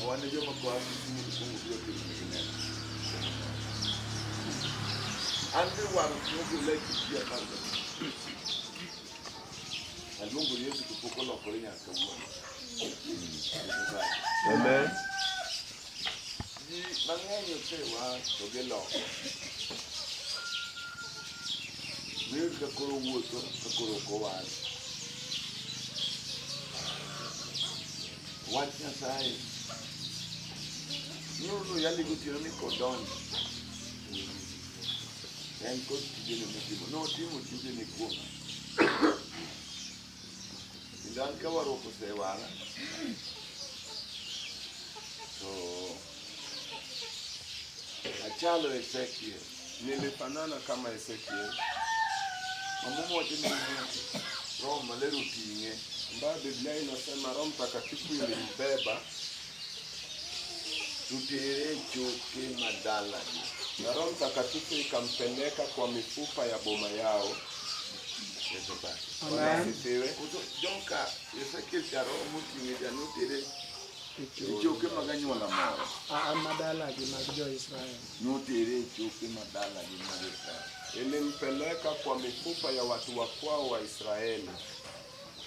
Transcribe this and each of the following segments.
Wan e joma koa Kisumu to kuongo biro timo negi neno. An be warruok nogola e kind ji 15. Aluongo Yesu to pok olokore nyaka kawuono. Amen. Ji mang'eny osewar to giloko. Miyud ka koro wuotho ka koro ok owar. Wach Nyasaye nyoro noyali gotieno ni kodonjo en kod tijene motimo. Notimo tijene kuoma. Kendo an ka warruok osewara to achalo Ezekiel. Nilifanana kama Ezekiel. Mama wacho ni Roho Maler oting'e ambayo Biblia inasema Roho Mtakatifu ilimbeba to tere e choke madalagi. Na Roho Mtakatifu ikampeleka kwa mifupa ya boma yao. Yesu opaki. Bwana asifiwe. Koso joka Ezekiel cha Roho moting'e cha notere e choke mag anyuola moro. Aa madalagi mag jo-Israel. Notere e choke madalagi mag Israel. Ilimpeleka kwa mifupa ya watu wa kwao wa Israeli.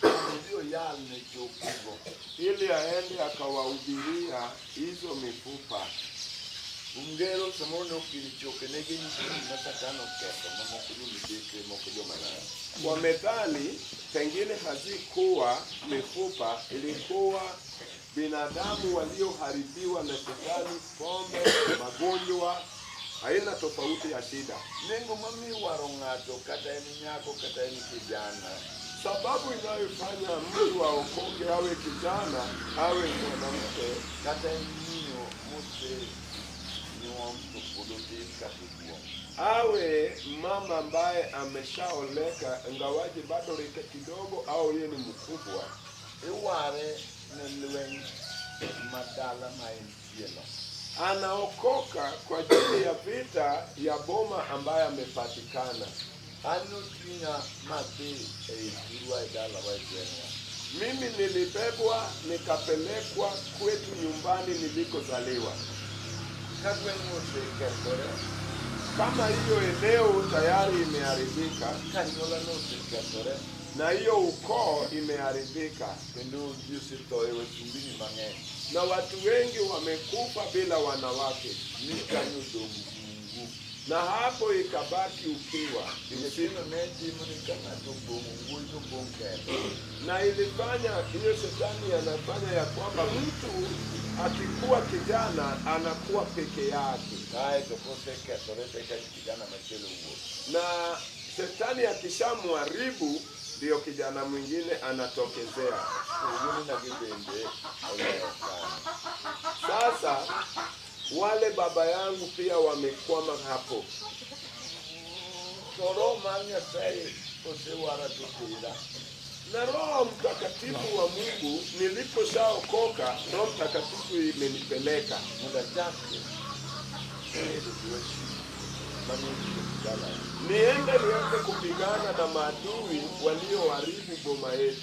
Odhi oyal ne chokego. Ili aende akawahubiria hizo mifupa. Kuom gero samoro ne ok gin choke, ne gin ji ma Satan oketho, mamoko jomidekre, moko joma rach. Kwa methali, pengine hazikuwa mifupa, ilikuwa binadamu walioharibiwa na shetani, pombe, magonjwa, aina tofauti ya shida. Nengo mamiyo waro ng'ato kata en nyako kata en kijana. Sababu inayofanya mtu aokoke, awe kijana awe mwanamke, kata en miyo mose nyuom to pod otin kata oduong'. Awe mama ambaye ameshaoleka ingawaje bado rika kidogo au yeye ni mkubwa, Iware ne lweny madala ma entie no. Anaokoka kwa ajili ya vita ya boma ambaye amepatikana. An noting'a madhi ei thurwa e dalawa e gweng'wa. Mimi nilibebwa nikapelekwa kwetu nyumbani nilikozaliwa. Ka gweng'no osekethore, Kama hiyo eneo tayari imeharibika ka anyuolano osekethore, na hiyo ukoo imeharibika kendo ji osetho e wasumbini mang'eny, na watu wengi wamekufa bila wanawake, mi kanyo odong' bungu. Na hapo ikabaki ukiwa. Nyithindo ne timo ni ka ng'ato opong'o wuoyi to opong' kende. Na ilifanya hiyo, shetani anafanya ya kwamba mtu akikuwa kijana anakuwa peke yake, Kaeto kosekethore to eka kijana machielo wuok. Na shetani akishamharibu ndio kijana mwingine anatokezea. To wuonenagi bende olewo kanyo. Sasa wale baba yangu pia wamekwama hapo. To Roho mar Nyasaye osewara to tera. Na Roho Mtakatifu wa Mungu, niliposhaokoka, Roho Mtakatifu imenipeleka mondo achak kedo gi wasigu mane dala. Niende nianze kupigana na maadui walioharibu boma yetu.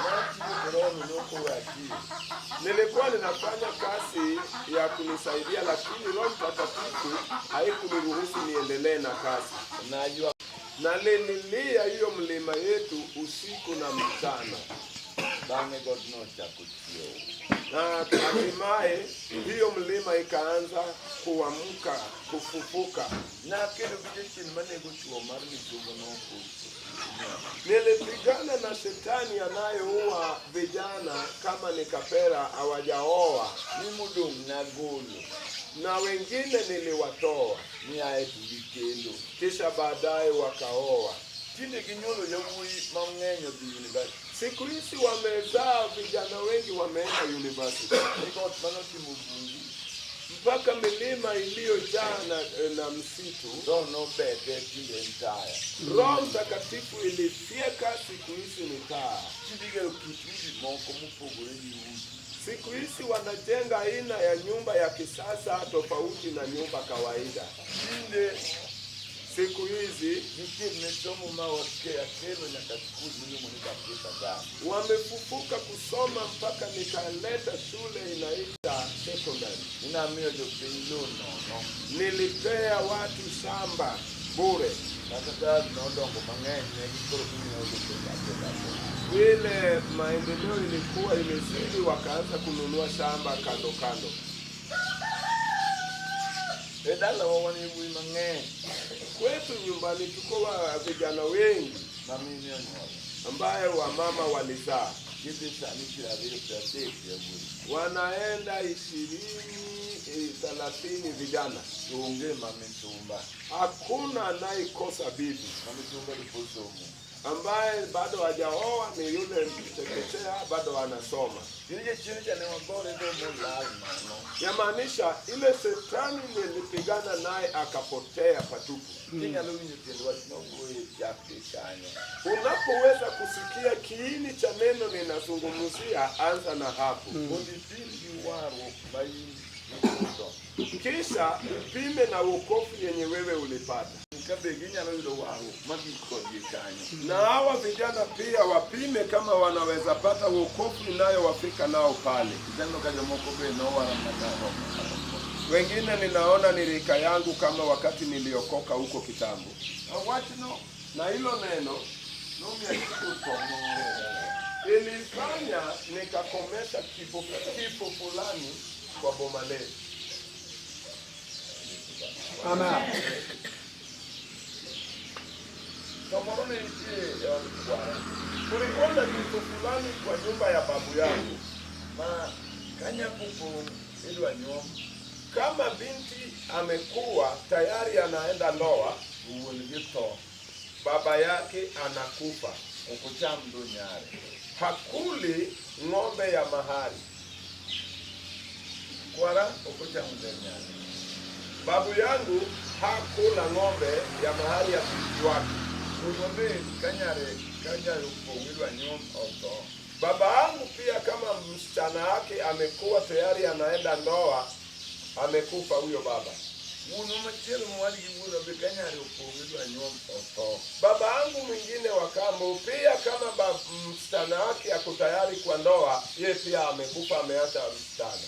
Natiyo to Roho no nokowe atiyo. Nilikuwa ninafanya kazi ya kunisaidia, lakini Roho Mtakatifu haikuniruhusu niendelee na kazi. Naywak. Na nililia hiyo mlima yetu usiku na mchana, Bang'e godno ochako chiewo. Na hatimaye hiyo mlima ikaanza kuamka, kufufuka. Nakedo gi jachien manego chwo mar misumba noko. Nilipigana na shetani anayeua vijana kama ni kapera hawajaoa, Ni modong' nagolo. Na wengine niliwatoa, Mi ae to gikendo. Kisha baadaye wakaoa. Tinde ginyuolo yawuoyi mang'eny odhi university. Siku hizi wamezaa vijana wengi wameenda university, Ni got manotimo bungu. Mpaka milima iliyojaa na msitu. Roho nobete tinde en taya. Roho Mtakatifu ilifyeka, siku hizi ni taa. Tinde igero kit udi moko mopogore gi udi. Siku hizi wanajenga aina ya nyumba ya kisasa tofauti na nyumba kawaida. Tinde Siku hizi nitie ne somo ma akelo nyaka skul miluongo ni Baptist Girls. Wamefufuka kusoma mpaka nikaleta shule inaita secondary. Namiyo jopiny lowo nono. Nilipea watu shamba bure. Kata ka nodongo mang'eny ne gikoro ging'iewo jopiny achiel achiel. Vile maendeleo ilikuwa imezidi, wakaanza kununua shamba kando kando. E dalawa wan yawuoyi mang'eny Kwetu nyumbani tuko wa vijana wengi ma mine onyuolo. Ambaye wamama walizaa, Gidhi sani 20 30 yawuoyi. Wanaenda 20 30 vijana. To onge ma misumba. Hakuna anayekosa bibi. Ma misumba to pod somo. Ambaye bado hajaoa ni yule chekechea, bado anasoma. Gini jachien cha ne wagore go molal nono. Yamaanisha ile shetani nilipigana naye akapotea patupu. Kinyalo winjo tiend wach mawuoye chakgi kanyo. Unapoweza kusikia kiini cha neno ninazungumzia, anza na hapo. Mondo ipim gi warruok ma in iyudo. Kisha upime na wokovu yenye wewe ulipata. Ka be ginyalo yudo warruok magik kodgi kanyo. Na hawa vijana pia wapime kama wanaweza pata wokovu inayowafika nao pale. Ineno ka jomoko be nowara mana ka Wengine ninaona ni rika yangu kama wakati niliokoka huko kitambo. Wachno Na hilo neno nomiyo atieko tho moro e dalawa. Ilifanya nikakomesha kifo fulani kwa boma letu. Amen. Tho moro ne nitie e od kwara Kulikuwa na kifo fulani kwa nyumba ya babu yangu. Ma ka nyako opong' idwa nyuom Kama binti amekuwa tayari anaenda ndoa, to wuon gi tho baba yake anakufa. Ok ocham dho nyare. Hakuli ng'ombe ya mahari. Kwara ok ochamo dher nyare. Babu yangu hakula ng'ombe ya mahari ya binti wake. Wuonwa be ka nyare opong' idwa nyuom otho. Baba yangu pia kama msichana wake amekuwa tayari anaenda ndoa, amekufa huyo baba. Wuonwa machielo mowadgi wuora be ka nyare opong' idwa nyuom otho. Baba yangu mwingine wa kambo pia kama msichana wake ako tayari kwa ndoa, ye pia amekufa, ameacha msichana.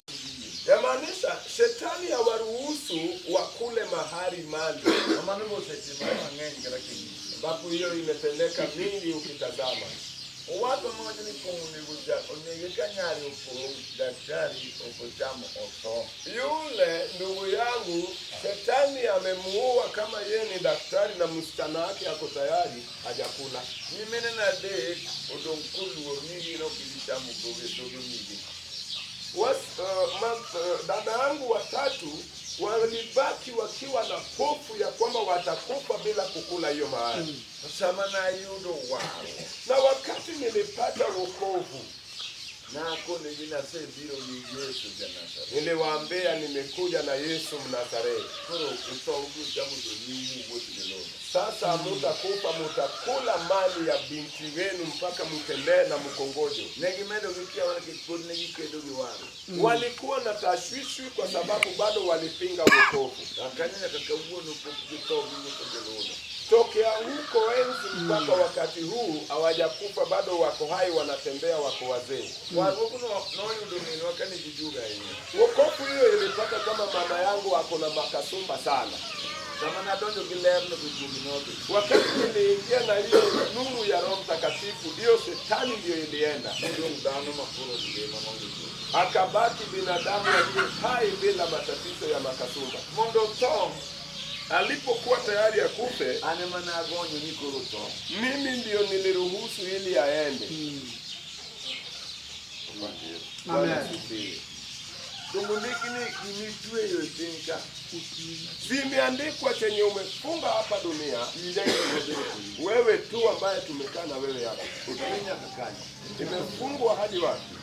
Yamaanisha shetani hawaruhusu wakule mahari mali, Kamano be osetimore mang'eny kata king'iyo. Ambapo hiyo imetendeka mingi ukitazama. Owadwa mawacho ni pong' onego onege ka nyare opong' daktari ok ochamo otho. Yule ndugu yangu shetani amemuua kama yeye ni daktari na msichana wake ako tayari hajakula. Nyiminena adek odong' koluor ni gin ok gibi chamo dhoge migi. Dada yangu watatu walibaki wakiwa na hofu ya kwamba watakufa bila kukula hiyo mahari. To sama nayudo warruok, Na wakati nilipata wokovu, nakonegi ni asebiro gi Yesu ja-Nazareth. Niliwaambia nimekuja na Yesu Mnazareti. Koro ok utho ubiro chamo dho nyimu uwuoth gi lono. Sasa mutakufa, mutakula mali ya binti wenu mpaka mtembee na mkongojo. Ne gimedo gi kiawa nikech pod ne gikedo gi warruok. Walikuwa na tashwishwi kwa sababu bado walipinga wokovu. Kanyo nyaka kawuono pok githo giwuotho gi lono. Tokea huko enzi mpaka wakati huu hawajakufa bado, wako hai, wanatembea, wako wazee. Warruokno noyudo minwa ka nigi juga ahinya. Wokovu hiyo ilipata kama mama yangu ako na makasumba sana. Sama nadonjo gi lerno to juogi nodhi. Wakati niliingia na hiyo nuru ya Roho Mtakatifu, hiyo shetani ndiyo ilienda, Modong' dhano makoro ngima maonge juogi. Akabaki binadamu aliye hai bila matatizo ya makasumba. Mondo otho, Alipokuwa tayari akufe, an ema nagonyo ni koro tho. Mimi ndio niliruhusu ili aende. Bwana Amen. asifiwe. Dongo ndiki ni gimitweyo e piny ka. Zimeandikwa chenye umefunga hapa dunia, In jago wewe tu ambaye tumekaa na wewe hapa. otwe nyaka kanye. Imefungwa hadi wapi?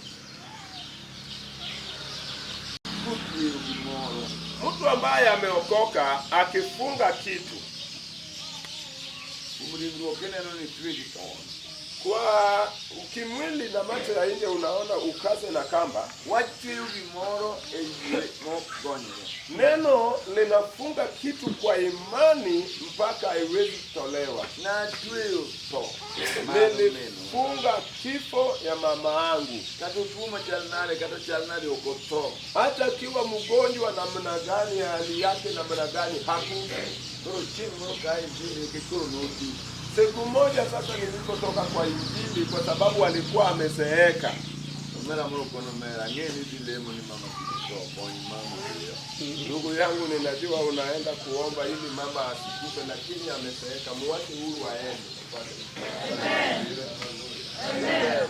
Kotweyo gimoro. Mtu ambaye ameokoka akifunga kitu, Kuom ringruok ineno ni twe gi tol. Kwa kimwili na macho ya nje unaona ukaze na kamba. Wach tweyo gimoro e yie mok gonyre. Neno linafunga kitu kwa imani mpaka haiwezi kutolewa. Natweyo tho mar minwa. Nilifunga kifo ya mama yangu, Kata otuo machal nade kata chal nade ok otho. hata akiwa mgonjwa namna gani, hali yake namna gani, hakufa. Koro chieng' moro kae injili nikech koro noti. Siku moja sasa nilipotoka kwa Injili, kwa sababu alikuwa amezeeka, Omera moro kono omera ang'e ni idhi lemo ni mama kik tho kony mama piyo. ndugu yangu, ninajua unaenda kuomba ili mama asikufe, lakini amezeeka, muache huru aende. Amen.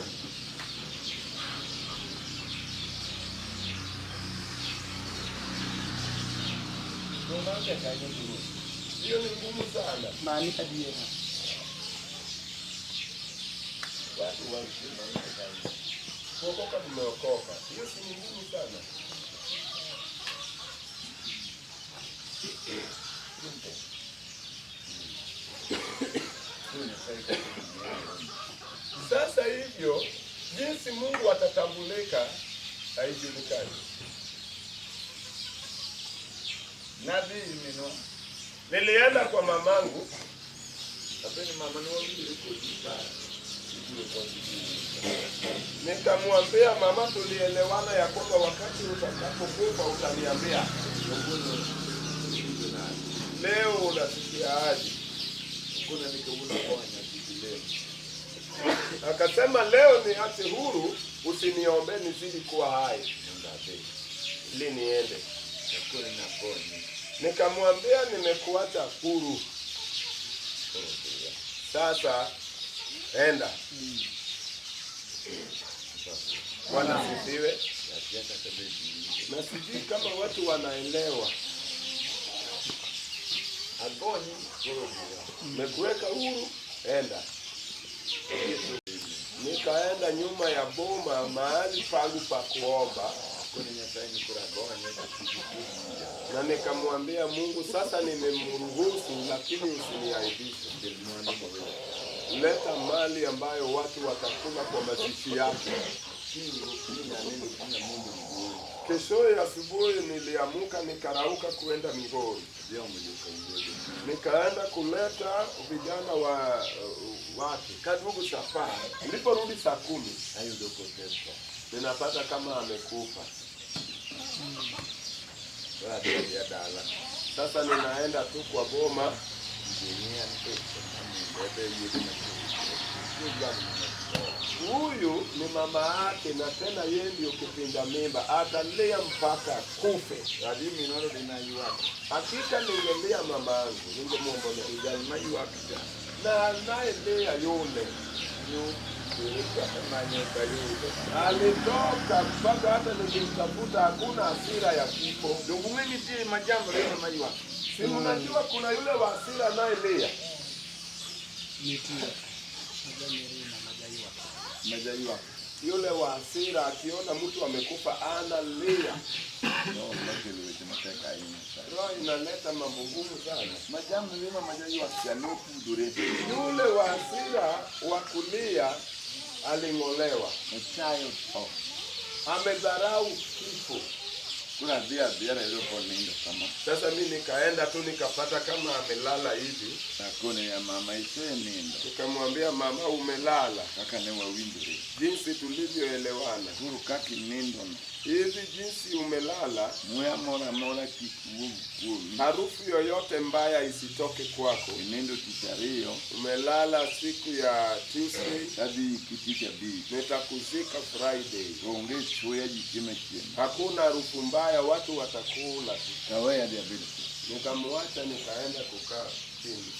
Hiyo ni ngumu sana. Mani adiera. Watu wa kuokoka, tumeokoka. Hiyo si ni ngumu sana. Sasa hivyo jinsi Mungu atatambulika haijulikani. Nadhi ir minwa. Nilienda kwa mamangu, Apenjo mama ne wawinjore kodi ka ibiro kod nikamwambia mama, tulielewana ya kwamba wakati utakapokufa utaniambia. Kawuono iwinjo nade? Leo unasikia aje? Okona ni kawuono konya kik ilem. Akasema leo niache huru, usiniombe nizidi kuwa hai Mondo adhi. ili niende. Akone nakonyi Nikamwambia nimekuacha huru, koro dhiyo. sasa enda. Bwana asifiwe. Akia kata be ji winjo. Na sijui kama watu wanaelewa, Agonyi koro dhiyo. nimekuweka huru, enda. Nikaenda nyuma ya boma, mahali pangu pa kuomba, Akone Nyasaye ni koro agonye to kik iwinja. na nikamwambia Mungu, sasa nimemruhusu, lakini usiniaibishe. Kel mwandu maweyo. Leta mali ambayo watu watakula kwa mazishi yake. Kiny gokinyi aneno chunya mondo Migori. Keshoye asubuhi niliamuka nikarauka kuenda Migori, Adhi omo joka wuode. nikaenda kuleta vijana wa wake. Kaduogo saa apar, Niliporudi saa 10 ayudo kosetho. ninapata kama amekufa. Koro adhi adhiya dala. Sasa ninaenda tu kwa boma, Ji ng'iya ni eh, ebe wuode matin. huyu ni mama yake, na tena yeye ndio kipinda mimba, atalia mpaka kufe. Adhi minwa to dine aywak. Hakika ningelia mama yangu, ningemwombolea To jal maywak cha na anayelia yule manyo kayudo. alitoka mpaka hata nikimtafuta hakuna hasira ya kifo. Donge ung'e nitie majambre ema maywak? Si mnajua kuna yule wa hasira anayelia. Nitie. Majamirima majaywak. Majaywak. Yule wa hasira akiona mtu amekufa analia. No, makelo weche matek ahinya. Roho inaleta mambo ngumu sana. Majambre ema majaywak cha nopudore. Yule wa hasira wa kulia aling'olewa, Ochayo tho. amedharau kifo. Koro adhi adhiya tayudo konindo kama. Sasa mi nikaenda tu nikapata kama amelala hivi, Akone ya mama isenindo. nikamwambia mama, umelala Kaka ne wawinjore. jinsi tulivyoelewana Koro kaka inindo no, hivi, jinsi umelala, muya moro amora kik wuog kuomi. harufu yoyote mbaya isitoke kwako. Inindo tich ariyo, Umelala siku ya Tuesday, tadhi iki tich abich. nitakuzika Friday. To onge suya ji chiemo achiema. Hakuna harufu mbaya, watu watakula tu. Taweya adhi abed piny. Nikamwacha nikaenda kukaa chini.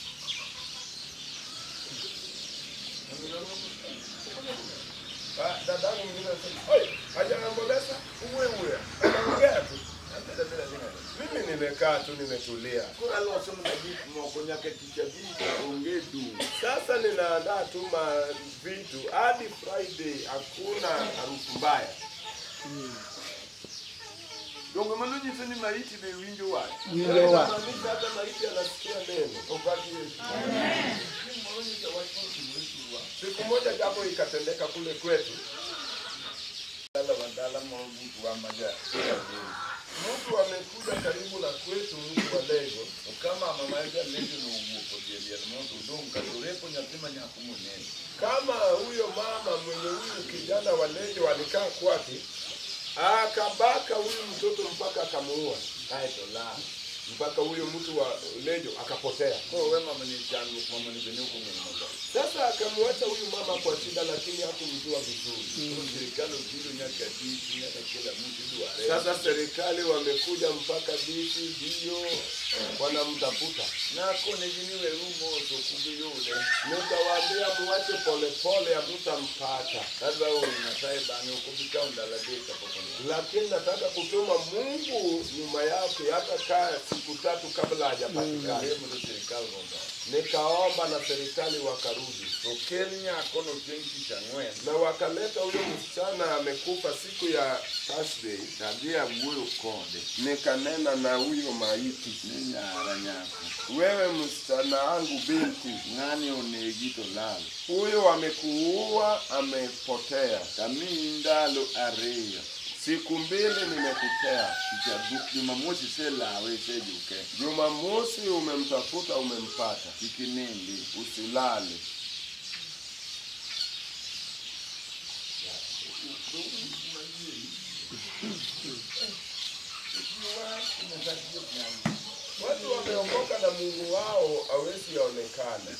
Ah, Dadangu mwingine anasema, "Oi, hajaomboleza? Uwe uwe. Anaongea tu." Abed abeda dhi Mimi nimekaa tu nimetulia. Koro aloso mana gik moko nyaka tich abich onge dum. Sasa ninaandaa tu ma vitu hadi Friday, hakuna harufu mbaya. Donge mano nyiso ni maiti be winjo wach? Winjo wach. Inamaanisha hata maiti anasikia neno. Opak Yesu. Chieng' moro nyocha wach moro otimore thurwa. Siku moja jambo ikatendeka kule kwetu. Dalawa dala moro butwa ma ja Mtu amekuja karibu na kwetu, mtu wa Lego. To ka mama ma jalejo nowuok odhi e liel mondo odong' kato orepo nyathi ma nyako moneno. Kama huyo mama mwenye huyu kijana wa Lejo alikaa kwake, akabaka huyu mtoto mpaka akamuua, Kaeto lal. Mpaka huyo mtu wa Lejo akapotea. Koro we mamani chandruok mamani be ne ok ong'eyo maber. Sasa akamwacha huyu mama kwa shida, lakini hakumjua vizuri. Koro sirikal obiro nyaka DC nyaka kila mtu idware. Sasa serikali wamekuja mpaka DC hiyo, wanamtafuta. Nakonegi ni weuru mos ok ubiyude. Nikawaambia muache polepole, hamtampata. Adwa oro Nyasaye bang'e ok obi kawo ndalo 3 kapok oneno. Lakini nataka kutuma Mungu nyuma yake, hata kaa siku 3 kabla hajapatikana. Alemo to sirikal odok. Nikaomba na serikali wakarudi, To kel nyakono chieng' tich ang'wen. Na wakaleta huyo msichana amekufa siku ya Thursday. Tadhi awuoyo kode. Nikanena na huyo maiti, Ni nyara nyako. Wewe msichana wangu binti, Ng'ani onegi to lal. Huyo amekuua amepotea. Tamiyi ndalo 2. Siku 2 nimekupea. Jumamosi iselawe isejuke. Jumamosi umemtafuta umempata. Kik inindi. Usilale. Watu wameokoka na Mungu wao hawezi onekana.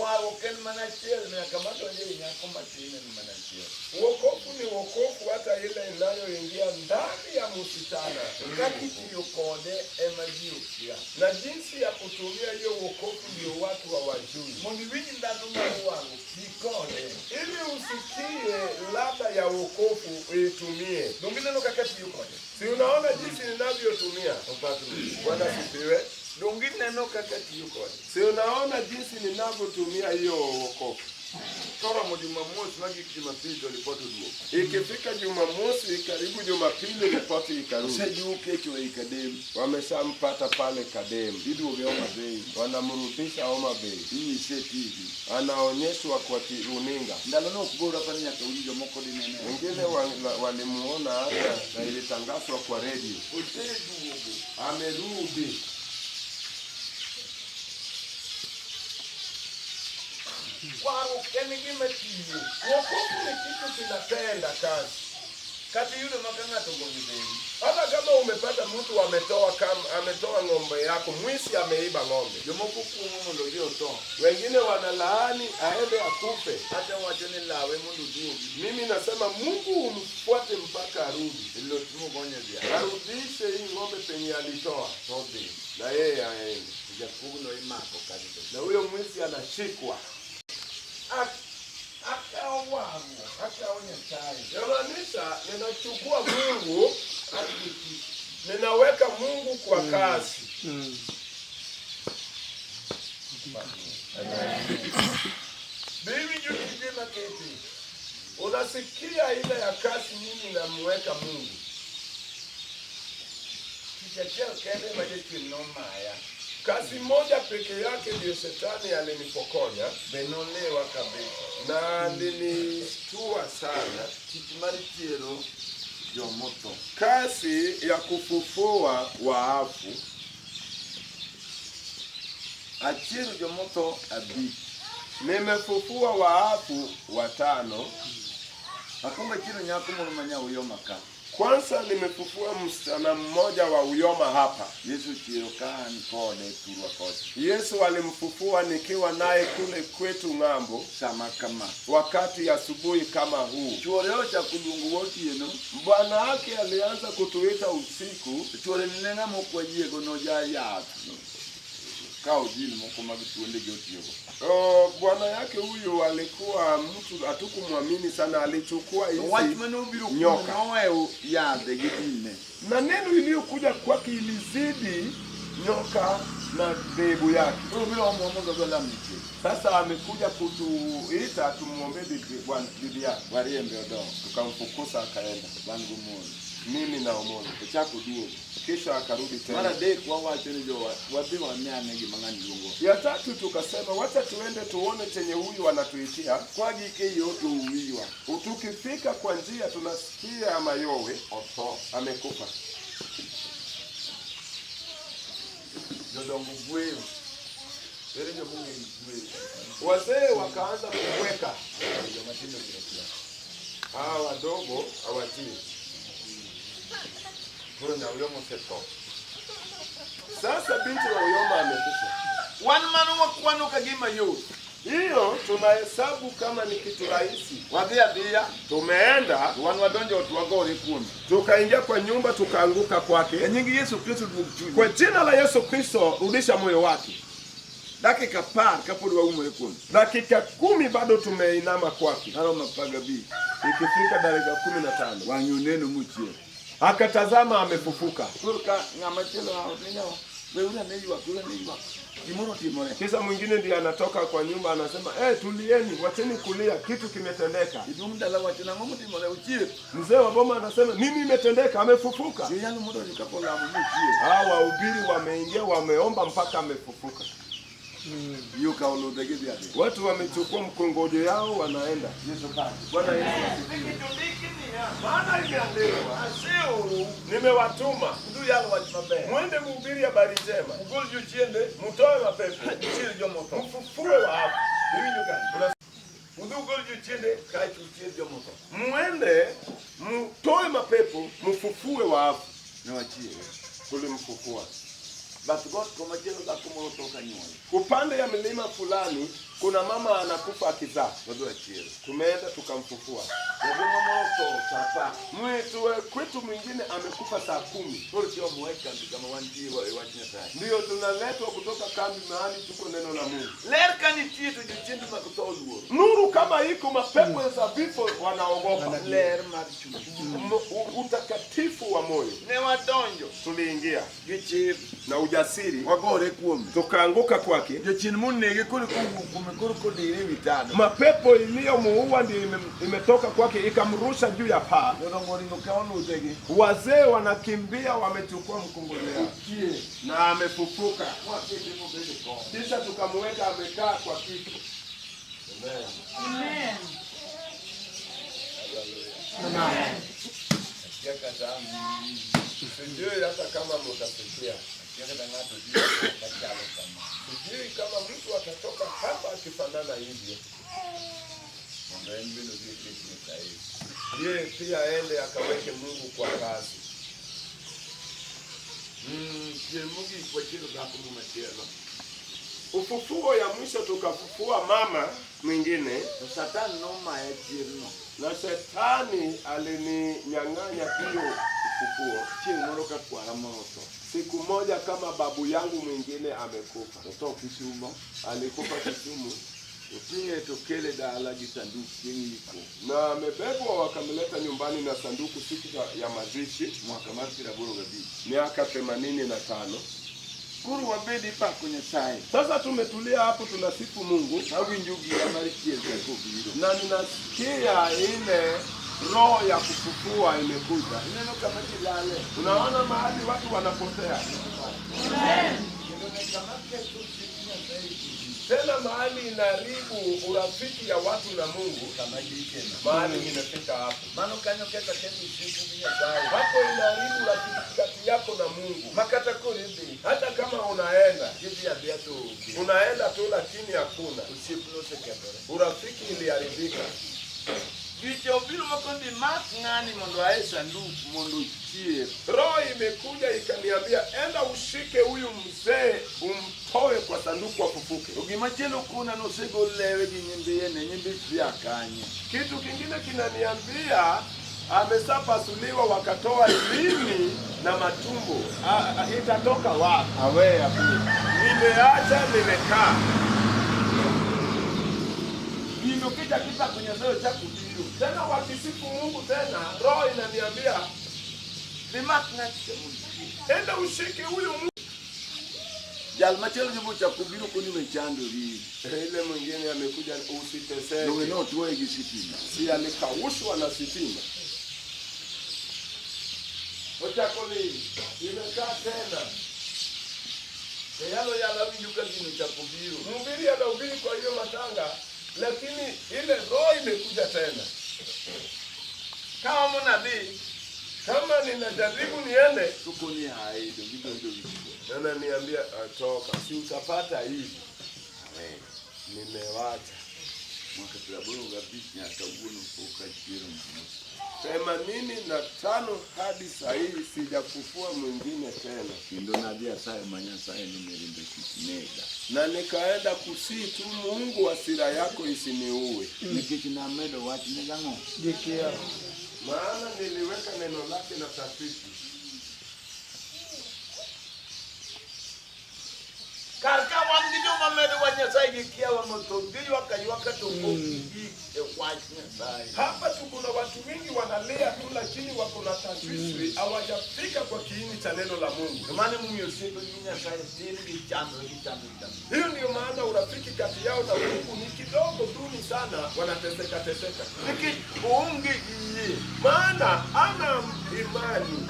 Warruok en mana achiel nyaka madonjo ei nyako matin en mana achiel. Wokovu ni wokovu, hata ile inayoingia ndani ya msichana. Kaka itiyo kode ema ji okia. Na jinsi ya kutumia hiyo wokovu ndio watu hawajui. Mondo iwinj ndhadhu mar warruok, ti kode. Ili usikie ladha ya wokovu uitumie. Donge ineno kaka atiyo kode? Si unaona jinsi ninavyotumia? Opak Ruoth. Bwana asifiwe. Donge ineno kaka atiyo kode? Si unaona jinsi ninavyotumia hiyo wokovu? Koromo Jumamosi magik Jumapili to ripot oduogo. Ikifika Jumamosi karibu Jumapili ripoti ikarudi. Osejuke echo ei Kadem. Wameshampata pale Kadem. Iduoge Homa Bay. Wanamrudisha Homa Bay. Inyise TV. Anaonyeshwa kwa runinga. Ndalo no ok bor apani nyaka winj jomoko dinene. Wengine walimuona hata na ilitangazwa kwa redio. Oseduogo. Amerudi. Warruok en gima tiyo. Wokovu ni kitu kinatenda kazi. Kata iyudo ma ka ng'ato ogonyo dheri. Hata kama umepata mtu ametoa kama ametoa ng'ombe yako, mwizi ameiba ng'ombe. Jomoko kuong'o mondo odhi otho. Wengine wanalaani aende akufe. Hata wacho ni lawe mondo oduogi. Mimi nasema Mungu umfuate mpaka arudi. Loch mogonyo dhiang'. Arudishe hii ng'ombe penye alitoa. To odhi. Na yeye aende. Jakuogno imako kae to. Na huyo mwizi anashikwa. Akawo warruok, akawo Nyasaye. Yamaanisha ninachukua Mungu, ninaweka Mungu kwa kazi. Be iwinjo tije maketi? Unasikia ile ya kazi mimi namweka Mungu. Tich achiel kende ma jachien nomaya. Kazi moja peke yake ndiyo shetani alinipokonya. Be nolewa kabisa. Na alinishtua sana. Tich mar chiero jomotho. Kazi ya kufufua waafu. Achiero jomotho 5. Nimefufua waafu 5. Akwongo achiero nyako moro ma nya Uyoma ka. Kwanza nimefufua msichana mmoja wa Uyoma hapa. Yesu chiero ka an kode thurwa kocha. Yesu alimfufua nikiwa naye kule kwetu ng'ambo. Sama kama. Wakati asubuhi kama huu. Chuore ochako luongowa otieno. Bwana wake alianza kutuita usiku. Chuore ne ng'ama ok wayiego noja yath. Kawo jin moko mag thuonde gi otiyogo. Oh, bwana yake huyu alikuwa mtu hatukumwamini sana, alichukua hizi Wach mane obiro kuom nyoka. noweyo yadhe gi dine. Na neno iliyokuja kwake ilizidi nyoka na dhehebu yake. Koro biro omo mondo odhi olam nitie. Sasa amekuja kutuita tumuombe bibi, bwana, bibi yake. Wariembe odok. Tukamfukuza akaenda. Wan gi mon. Mimi na Omolo. Ochako duogo. Kisha akarudi Mar tena. adek wawacho ni jowa wadhi wane ane gima ng'ani luongo. Ya tatu tukasema wacha tuende tuone chenye huyu anatuitia. Kwa gike yo to uwiwa. Tukifika kwa njia tunasikia mayowe, Otho. amekufa. Jodongo gweyo. Ere jomong'eyo gweyo. Wazee wakaanza kubweka, Joma tindo gino kia. hawa wadogo hawajui. Koro Nyauyo osetho. Sasa binti wa Uyoma amekufa. Wan mano wakwano ka gima yot. Hiyo tunahesabu kama ni kitu rahisi. Wadhi adhiya Tumeenda to wan wadonjo ot wagore kuome. tukaingia kwa nyumba tukaanguka E kwake. nying Yesu Kristo duog chunye. Kwa jina la Yesu Kristo, rudisha moyo wake. Dakika 10 kapod waumore kuome. Dakika 10 bado tumeinama kwake. Naromo 15. Ikifika dakika 15 Wang'e oneno mochier. akatazama amefufuka. Koro ka ng'ama chielo oa to weuru ane ywak, weuru ane ywak. Gimoro otimore. Kisha mwingine ndiye anatoka kwa nyumba anasema, eh, tulieni, wacheni kulia, kitu kimetendeka. Jaduong' dala wacho nang'o motimore ochier. Mzee wa boma anasema nini imetendeka? Amefufuka. Joyalo modonjo kapolamo mochier. Hawa wahubiri wameingia, wameomba mpaka amefufuka. Ji okawo ludhe gidhi adhiya. Watu wamechukua mkongojo yao wanaenda. Yesu paki. Bwana Yesu asifiwe. Maana imeandikwa, Aseorou nimewatuma udhi yal wach maber. mwende mhubiri habari njema, Ugol jochiende, mtoe mapepo, uchier jomotho. mfufue wafu. Iwinjo kanyo? Udhi ugol jochiende kaeto uchier jomotho. Mwende mtoe mapepo, mfufue wafu. Ne wachiere. Tulimfufua. Bath got komachielo dhako moro tho kanyuol. Upande ya milima fulani kuna mama anakufa akizaa, Wadhi wachiero. tumeenda tukamfufua. Jaduong' moro otho sa 10. Mwitu kwetu mwingine amekufa saa 10. Koro tiomowa e kambi kama wantie e wach Nyasaye. Ndiyo tunaletwa kutoka kambi mahali tuko neno la Mungu. Ler ka nitie to jochiende mag tho oluoro. Nuru kama iko, mapepo za vifo wanaogopa. Ler mar chuny. Utakatifu wa moyo. Ne wadonjo Tuliingia gi chir na ujasiri, wagore kuome. tukaanguka kwake. Jachien monege koro kowuok kuome koro kodire ewi tado. Mapepo iliyomuua ndio imetoka kwake ikamrusha juu ya paa. Jodongo oringo kawo ludhegi. Wazee wanakimbia, wamechukua mkongojo yao Ochier. na amefufuka. Mwakete mobedo e kom. Kisha tukamweka amekaa kwa kiti. Amen. Akia kata sijui hata kama mutasikia, Akia kata ng'ato biro kachalo kama. sijui kama mtu atatoka hapa akifanana hivyo. Mondo en bende odhi oket Nyasaye. Yeye pia aende akaweke Mungu kwa kazi. Chier mogik wachiero dhako machielo. Ufufuo ya mwisho tukafufua mama mwingine, To Satan nomaya chierno. na shetani alininyang'anya hiyo ufufuo. Chieng' moro ka kwara moro otho. Siku moja kama babu yangu mwingine amekufa, Otho Kisumo. alikufa Kisumu Oting'e to kele dala gi sanduk chieng' iko. na amebebwa wakamleta nyumbani na sanduku siku ya mazishi Mwaka mar 85. miaka 85. Koro wabed ipako Nyasaye. Sasa tumetulia hapo tunasifu Mungu Awinjo gira mar chier ka kobiro. na ninasikia ile roho ya kufufua imekuja. Ineno kama ji lale. Unaona mahali watu wanapotea, Kendo ne kama ketho osiep Nyasaye e kind ji. tena mahali inaharibu urafiki ya watu na Mungu, Kama gikeno. mahali imefika hapo. Mano kanyo ketho aketho osiepu gi Nyasaye. Hapo inaharibu urafiki kati yako na Mungu. Ma kata koro idhi, Hata kama unaenda idhi adhiya to onge. unaenda tu, lakini hakuna Osiepno osekethore. urafiki, iliharibika. Gicha obiro makondi mak ng'ani mondo ae sanduk mondo ochier. Roho imekuja ikaniambia, enda ushike huyu mzee umtoe kwa sanduku afufuke. To gima chielo kona nosegol lewe gi nyimbiyene, nyimbi chia kanye. Kitu kingine kinaniambia amesapasuliwa, wakatoa limi na matumbo. Itatoka wapi? Aweya pia. Nimeacha, nimekaa. Gino kichako ipako Nyasaye ochako biro. Tena wakisifu Mungu tena, roho inaniambia Dhi mak ng'ati cha mondo ochier. enda ushike huyu mtu. Jal machielo nyocha ochako biro koni we chandori. Ile mwingine amekuja, Donge usiteseke. notwoye gi sitima. Si alikaushwa na sitima. Ochako ling. Imekaa tena. Jayalo yalo awinjo ka gino ochako biro. Mhubiri anahubiri kwa hiyo matanga, lakini ile roho imekuja tena. Kaomo nadhi Kama ninajaribu niende, to koni ae donge ibiro yudo wichkuot. ananiambia toka, Si utapata aibu. Aweyo. nimewacha. Mwaka 85 nyaka kawuono pok achiero Musa. 85 hadi sahii sijafufua mwingine tena, Kendo nadhi asayo ma Nyasaye ni mirimbe kik nega. na nikaenda kusii tu Mungu, hasira yako isiniue, Nikech namedo wachne gang'o? Gi kia. maana niliweka neno lake na tafiti. Kar ka wan gi joma medo wach Nyasaye gi kiawa mathoth, giywak aywaka to pok gigik e wach Nyasaye. Hapa tu kuna watu wengi wanalia tu, lakini wako na tashwishwi, hawajafika kwa kiini cha neno la Mungu. To mano emomiyo osiepe gi Nyasaye tin gi chandre gi chandre gi chandre. Hiyo ndiyo maana urafiki kati yao na Mungu ni kidogo, duni sana, wanateseka teseka, Nikech oonge gi yie. maana ana imani.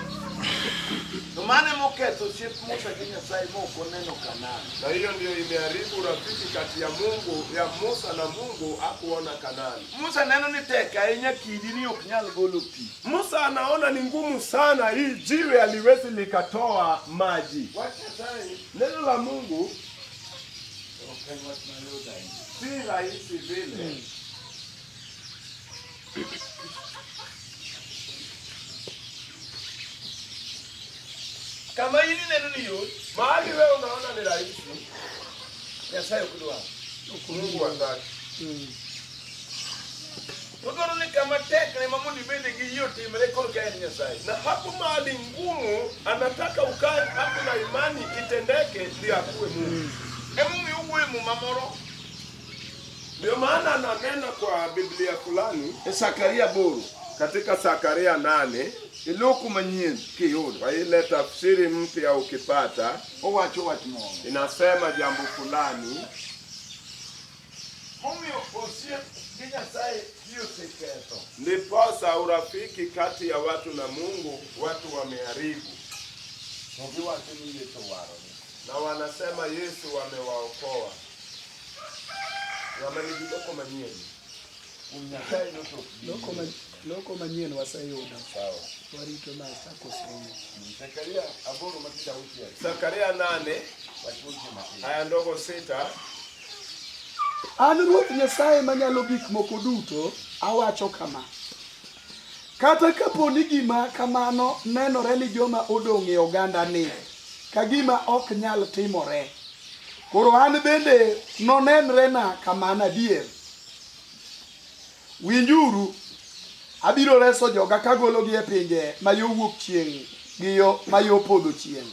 To mano emoketho osiep Musa gi Nyasaye mok oneno Kanaan. Na hiyo ndiyo imeharibu urafiki kati ya Mungu ya Musa na Mungu, hakuona Kanani. Musa neno ni tek ahinya kidi ni ok nyal golo pi. Musa anaona ni ngumu sana, hii jiwe haliwezi likatoa maji. Wach Nyasaye Neno la Mungu ok en wach mayot ahinya. si rahisi vile. Kama in ineno ni yot, Mahali wewe unaona ni rahisi, Nyasaye ok dwar. Mungu hataki. Odwaro ni kama tekne ma mondo ibede gi yie otimre korka en Nyasaye. Na hapo mahali ngumu anataka ukae hapo na imani itendeke, ndio akuwe Mungu. Emomiyo owuoyo e muma moro Ndio maana ananena kwa Biblia fulani e Zakaria 8 katika Zakaria 8 e loko manyien kiyudo kwa ile tafsiri mpya ukipata, owacho wach moro. inasema jambo fulani. Momiyo osiep gi Nyasaye ji oseketho. Ndiposa urafiki kati ya watu na Mungu watu wameharibu, To giwacho ni Yesu owarogi. na wanasema Yesu amewaokoa. Ng'ama nigi loko manyien. Kuom Nyasaye notok bi. Loko manyien waseyudo. Sawa. Warito ma chako somo. Zakaria 8 matindo auchiel. Zakaria 8 Wach weche matin. aya ndogo 6. An Ruoth Nyasaye Manyalo Gik Moko Duto awacho kama: Kata kapo ni gima kamano nenore ni joma odong' e ogandani ka gima ok nyal timore, koro an bende nonenrena kamano adier. Winjuru, abiro reso joga kagologi e pinje ma yo wuok chieng' gi yo ma yo podho chieng'.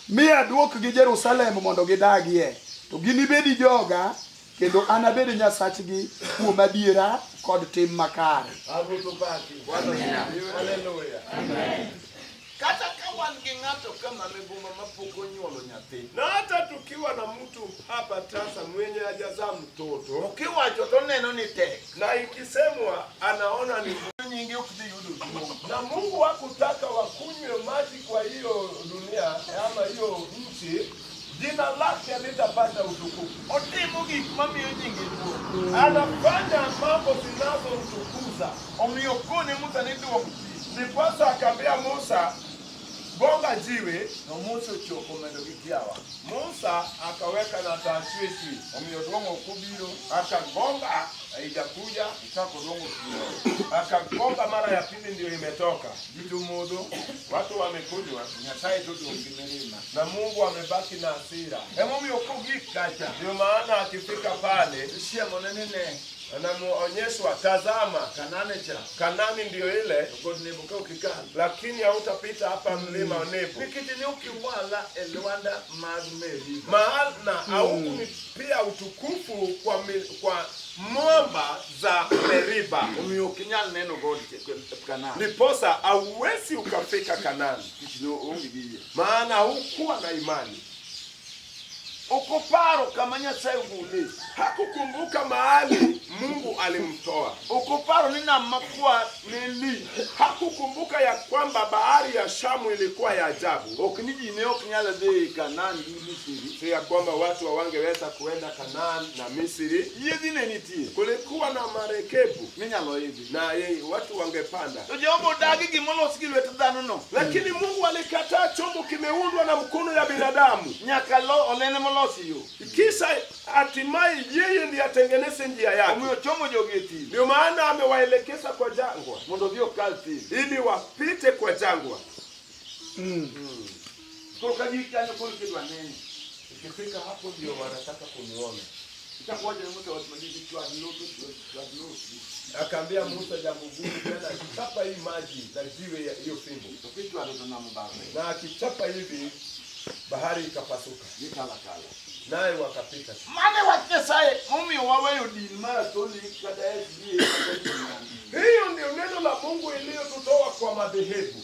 Mi aduokgi Jerusalem mondo gidagie, to ginibedi joga, kendo anabed Nyasachgi kuom adiera kod tim makare. Ruoth opaki. Haleluya. Kata ka wan gi ng'ato ka mama e boma mapok onyuolo nyathi. Na hata tukiwa na mtu hapa tasa mwenye hajazaa mtoto, To kiwacho to oneno ni tek. na ikisemwa anaona ni Nyinge ok dhi yudo duong'. na Mungu hakutaka wakunywe maji kwa hiyo dunia ama hiyo nchi, jina lake litapata utukufu. Otimo gik mamiyo nyinge duong'. Anafanya mambo zinazomtukuza. Omiyo kone Musa ni duok pi. Ndiposa akaambia Musa, gonga jiwe. To Musa ochopo medo gi kiawa. Musa akaweka na tashwishi, Omiyo duong' ok obiro. akagonga, haijakuja. Ichako duong'o pi. Akagonga mara ya pili, ndio imetoka. Ji to modho. Watu wamekunywa Nyasaye to odong' gi mirima. na Mungu amebaki na hasira. Emomiyo kogik kacha. Ndio maana akifika pale Isiemone ni ne anamuonyeshwa, tazama, Kanane cha. Kanani ndiyo ile, To God Nebo ka ok ikal. lakini hautapita hapa mlima wa Nebo, Nikech ne ok iwala e lwanda mag Meriba. maana haukunipia utukufu kwa mwamba za Meriba, Omiyo ok inyal neno God Kanaan. ndiposa hauwezi ukafika Kanani, Nikech ne oonge gi yie. maana haukuwa na imani. Ok oparo kama Nyasaye ogole. Hakukumbuka mahali Mungu alimtoa. Ok oparo ni nam makwar ne lich. Hakukumbuka ya kwamba bahari ya Shamu ilikuwa ya ajabu, Ok ni ji ne ok nyal dhi Kanaan gi Misri. si ya kwamba watu hawangeweza kuenda Kanaan na Misri. Yiedhi ne nitie Kulikuwa na marekebu minyalo idhi. na watu wangepanda, To Jehova odagi gimolos gi lwet dhano no. lakini Mungu alikataa chombo kimeundwa na mkono ya binadamu, Nyaka lo olene molosi yo. kisha hatimaye yeye ndiye atengeneze njia yake. Omiyo ochomo jogi e thim Ndio maana amewaelekeza kwa jangwa mondo odhi okal thim. ili wapite kwa jangwa. Koro ka gik kanyo koro kidwa nene. Ikifika hapo ndio wanataka kumuona. Ichako wacho ne Musa wach malich ni chwad lope, chwad lopi. Akaambia Musa jambo gumu tena, chapa hii maji na jiwe ya hiyo fimbo, To kichwado to nam obarre. na akichapa hivi bahari ikapasuka, Gikalo akala. naye wakapita. Mano e wach Nyasaye momiyo waweyo din mar Katholik kata SDA kata din mangima. Hiyo ndio neno la Mungu iliyotutoa kwa madhehebu.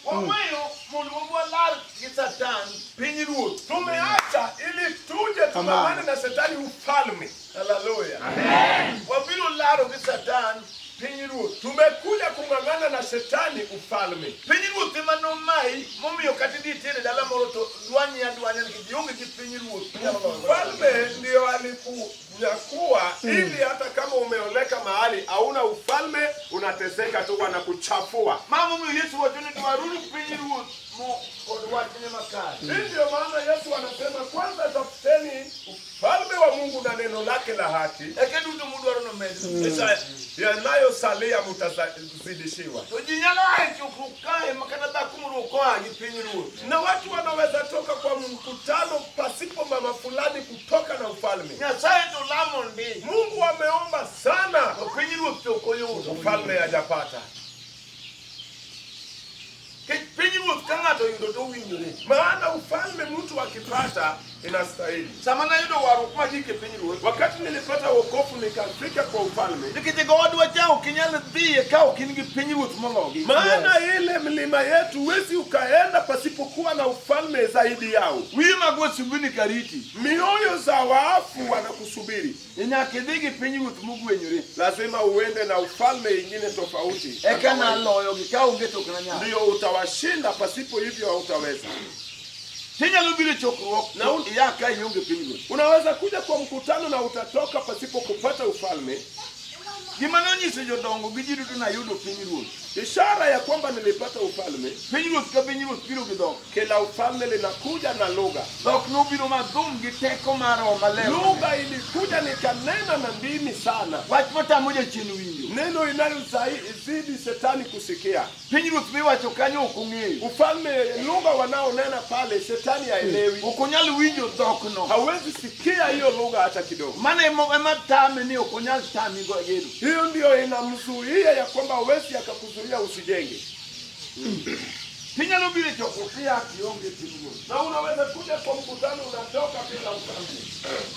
Waweyo mondo walar gi Satan piny ruoth. Tumeacha ili tuje tupambane na shetani ufalme. Haleluya. Wabiro laro gi Satan piny ruoth. Tumekuja kung'ang'ana na shetani ufalme. Piny ruoth ema nomayi momiyo kata idhi itere dala moro to dwanyi adwanya nikech ionge gi piny ruoth. minyalo loyo godo. Ufalme ndio alikunyakua ili hata kama umeoleka mahali hauna ufalme, unateseka tu, wanakuchafua. Ma momiyo Yesu wacho ni dwaruru piny ruoth mo kod wachne makare. Hii ndio maana Yesu anasema kwanza tafuteni ufalme wa Mungu na neno lake la haki, Eka duto mudwaro nomed. kisha yanayosalia mtazidishiwa. To ji nyalo a e chokruok kae ma kata dhako moro ok oa gi piny ruoth. Na watu wanaweza toka kwa mkutano pasipo mama fulani kutoka na ufalme. Nyasaye to lamo ndi. Mungu ameomba sana, To piny ruoth to ok oyudo. ufalme hajapata. Nikech piny ruoth ka ng'ato oyudo to owinjore. Maana ufalme mtu akipata inastahili. Sama nayudo warruok magik e piny ruoth, Wakati nilipata wokovu nikafika kwa ufalme, nikech e godwa cha ok inyal dhiye ka ok in gi piny ruoth mologi. maana ile mlima yetu huwezi ukaenda pasipokuwa na ufalme zaidi yao. Wiye mag wasumbini kariti. Mioyo za waafu wanakusubiri, Nyaka idhi gi piny ruoth mogwenyore. lazima uende na ufalme ingine tofauti, Eka naloyogi ka onge to ok nanyal. ndio utawashinda. Pasipo hivyo hautaweza. Tinyalo biro e chokruok Na iya ka ionge piny ruoth. Unaweza kuja kwa mkutano na utatoka pasipo kupata ufalme. Gima nonyiso jodongo gi ji duto nayudo piny ruoth. Ishara ya kwamba nilipata ufalme, Piny ruoth ka piny ruoth biro gi dhok. kila ufalme linakuja na lugha. Dhok nobiro madhum gi teko mar Roho Maler. Lugha ilikuja nikanena na ndimi sana, Wach matamo jachien winjo. neno inayozidi shetani kusikia. Piny ruoth miwacho kanyo ok ong'eyo. Ufalme, lugha wanaonena pale, shetani haelewi, Ok onyal winjo dhokno. hawezi sikia hiyo lugha hata kidogo. Mano ema tame ni ok onyal tami go gedo. Hiyo ndiyo inamzuia ya kwamba hawezi akakuzuia usijenge. Tinyalo biro e chokruok tiya kionge piny ruoth. Na unaweza kuja kwa mkutano unatoka bila ufalme.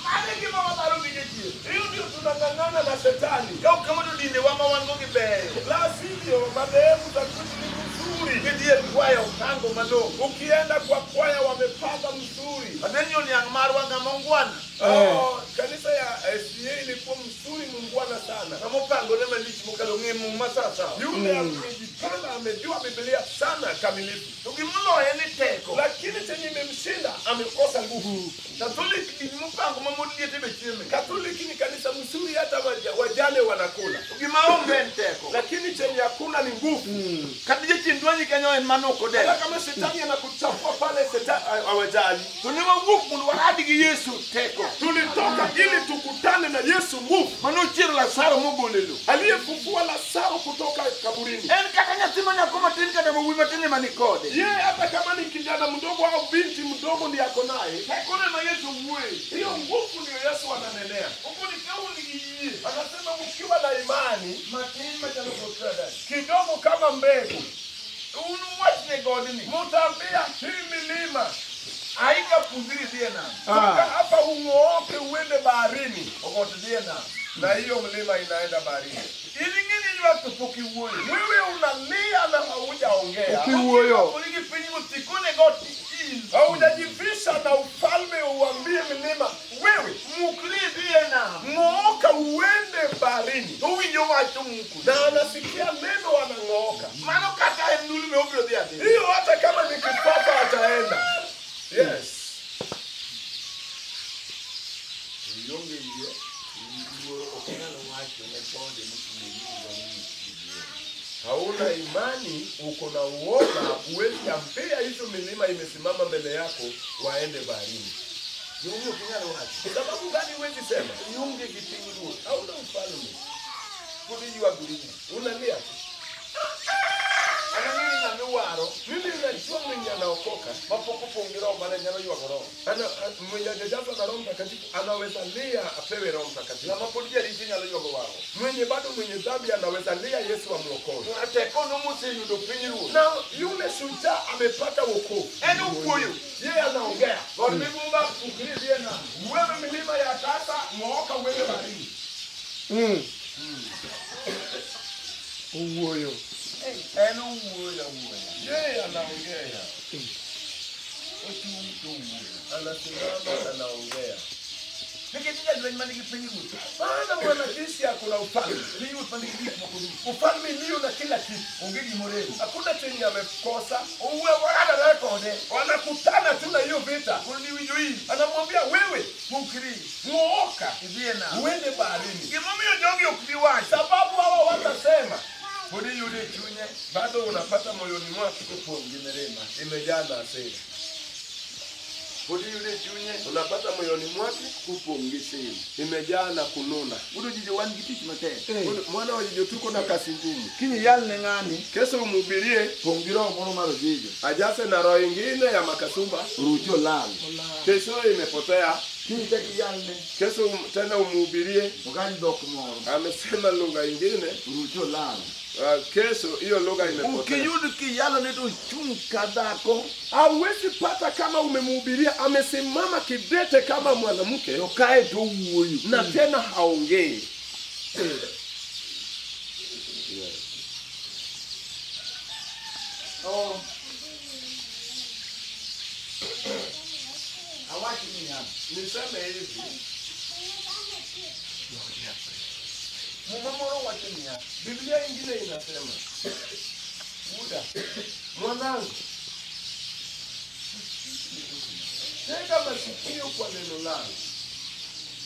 Mano e gima wadharo gi jachien. Hiyo ndio tunang'ang'ana na shetani, Ka ok kamano dindewa ma wan go gi beyo. la sivyo madhehebu za kwetu ni mzuri. Gidhi e kwaya opango malong'o. Ukienda kwa kwaya wamepanga mzuri. Adenyo niang' marwa ng'ama ongwana. Oh, kanisa ya SDA ilikuwa mzuri mungwana sana. Ng'ama opangore malich mokalo ng'e muma sawasawa. Yule amejipanga amejua Biblia sana kamilifu, To gimoloye ni teko. lakini chenye imemshinda amekosa nguvu. Katholik din mopango ma mond liete be chieme. Katoliki ni kanisa mzuri, hata wajane wanakula, To gima onge en teko. lakini chenye hakuna ni nguvu. Kata jachien dwanyi kanyo en mano ok odewo. Hata kama shetani anakuchafua pale, shetani hawajali. To ne wawuok mondo warad gi Yesu teko. Tulitoka ili tukutane na Yesu nguvu, Manochiero Lazaro mogolo e lowo. aliyefufua Lazaro kutoka kaburini. En kata nyathi ma nyako matin kata ma wuoyi matin ema ni kode. Yeye hata kama ni kijana mdogo au binti mdogo ndiye ako naye, Tekono ema Yesu wuoye. hiyo nguvu ndiyo Yesu ananenea. Okoni ka un gi yie Anasema mkiwa na imani matin machalo kod karadali, kidogo kama mbegu, un uwach ne godni, mutaambia hii milima aika pudhri dhi e nam, toka hapa ung'ooke uende baharini, ogot dhi e nam. na hiyo mlima inaenda baharini. In ing'e ni ywak to pok iwuoyo. Wewe unalia na haujaongea, Ukiwuoyo. Okoni gi piny ruoth tikone got in. haujajivisha na ufalme, uambie mlima wewe Mukri idhi e nam. ng'ooka uende baharini. wach to muko. Na anasikia neno anang'ooka. Mano kata en ndulme obiro dhi adhiya. Hiyo hata kama ni kifafa ataenda. Yes. Ionge yie, luoro ok inyal wacho ne gode mochung' e nyimi ni gidhiye. Hauna imani, uko na uoga, huwezi ambia hizo milima imesimama mbele yako waende baharini. Gimomiyo ok inyal wacho. Sababu gani huwezi sema? Ionge gi pinyruoth. Hauna ufalme, Pod iywagori. unalia tu. An ang'eyo ni ng'ama iwaro Mimi najua mwenye anaokoka mapok opong' gi Roho Maler nyalo ywago Roho. ana, mwenye hajajazwa na Roho Mtakatifu anaweza lia apewe Roho Mtakatifu. Ng'ama pod jaricho nyalo ywago warruok. Mwenye bado mwenye dhambi anaweza lia Yesu amwokoe. To ratekono moseyudo pinyruoth. Na yule shujaa amepata wokovu, En owuoyo. yeye anaongea. God migumba pukri dhi e nam. Wewe milima ya sasa, ng'ooka uende baharini. Owuoyo. En owuoyo awuoya. Yeye anaongea, Ochung' to owuoyo. anasimama, anaongea. Nikech jalweny man gi pinyruoth. Maana mwanajeshi ako na ufalme, Pinyruoth man gi gik moko duto. ufalme iliyo na kila kitu, Onge gimorem. hakuna chenye amekosa. Owuoyo waradore kode. Wanakutana tu na hiyo vita, Mondo ni winjo in. anamwambia wewe, Pukri ng'ooka idhi e nam. uende baharini, Gimomiyo jogi ok bi wacho. sababu hawa watasema. Pod iyudo e chunye Bado unapata moyoni mwake kopong' gi mirima. imejaa na hasira, Pod iyudo e chunye unapata moyoni mwake kopong' gi sin. imejaa na kununa. Wuod Ojijo wan gi tich matek. Mwana wa Ojijo tuko na kazi ngumu. Kiny iyal ne ng'ani Kesho umhubirie pong' gi roho moro mar Ojijo. ajase na roho ingine ya makasumba, Ruch olal. kesho imepotea. Kiny chak iyal ne Kesho tena umhubirie ogany dhok moro. amesema lugha ingine. Ruch olal. Kesho hiyo lugha imepotea. Ukiyud kiyalone to ochung' ka dhako Hauwezi pata kama umemhubiria amesimama kidete kama mwanamke to kae to owuoyo. na tena haongei. Oh. Awach niya, Niseme hivi, Muma moro wacho niya, Biblia ingine inasema, Wuoda, mwanangu, tega masikio kwa neno langu,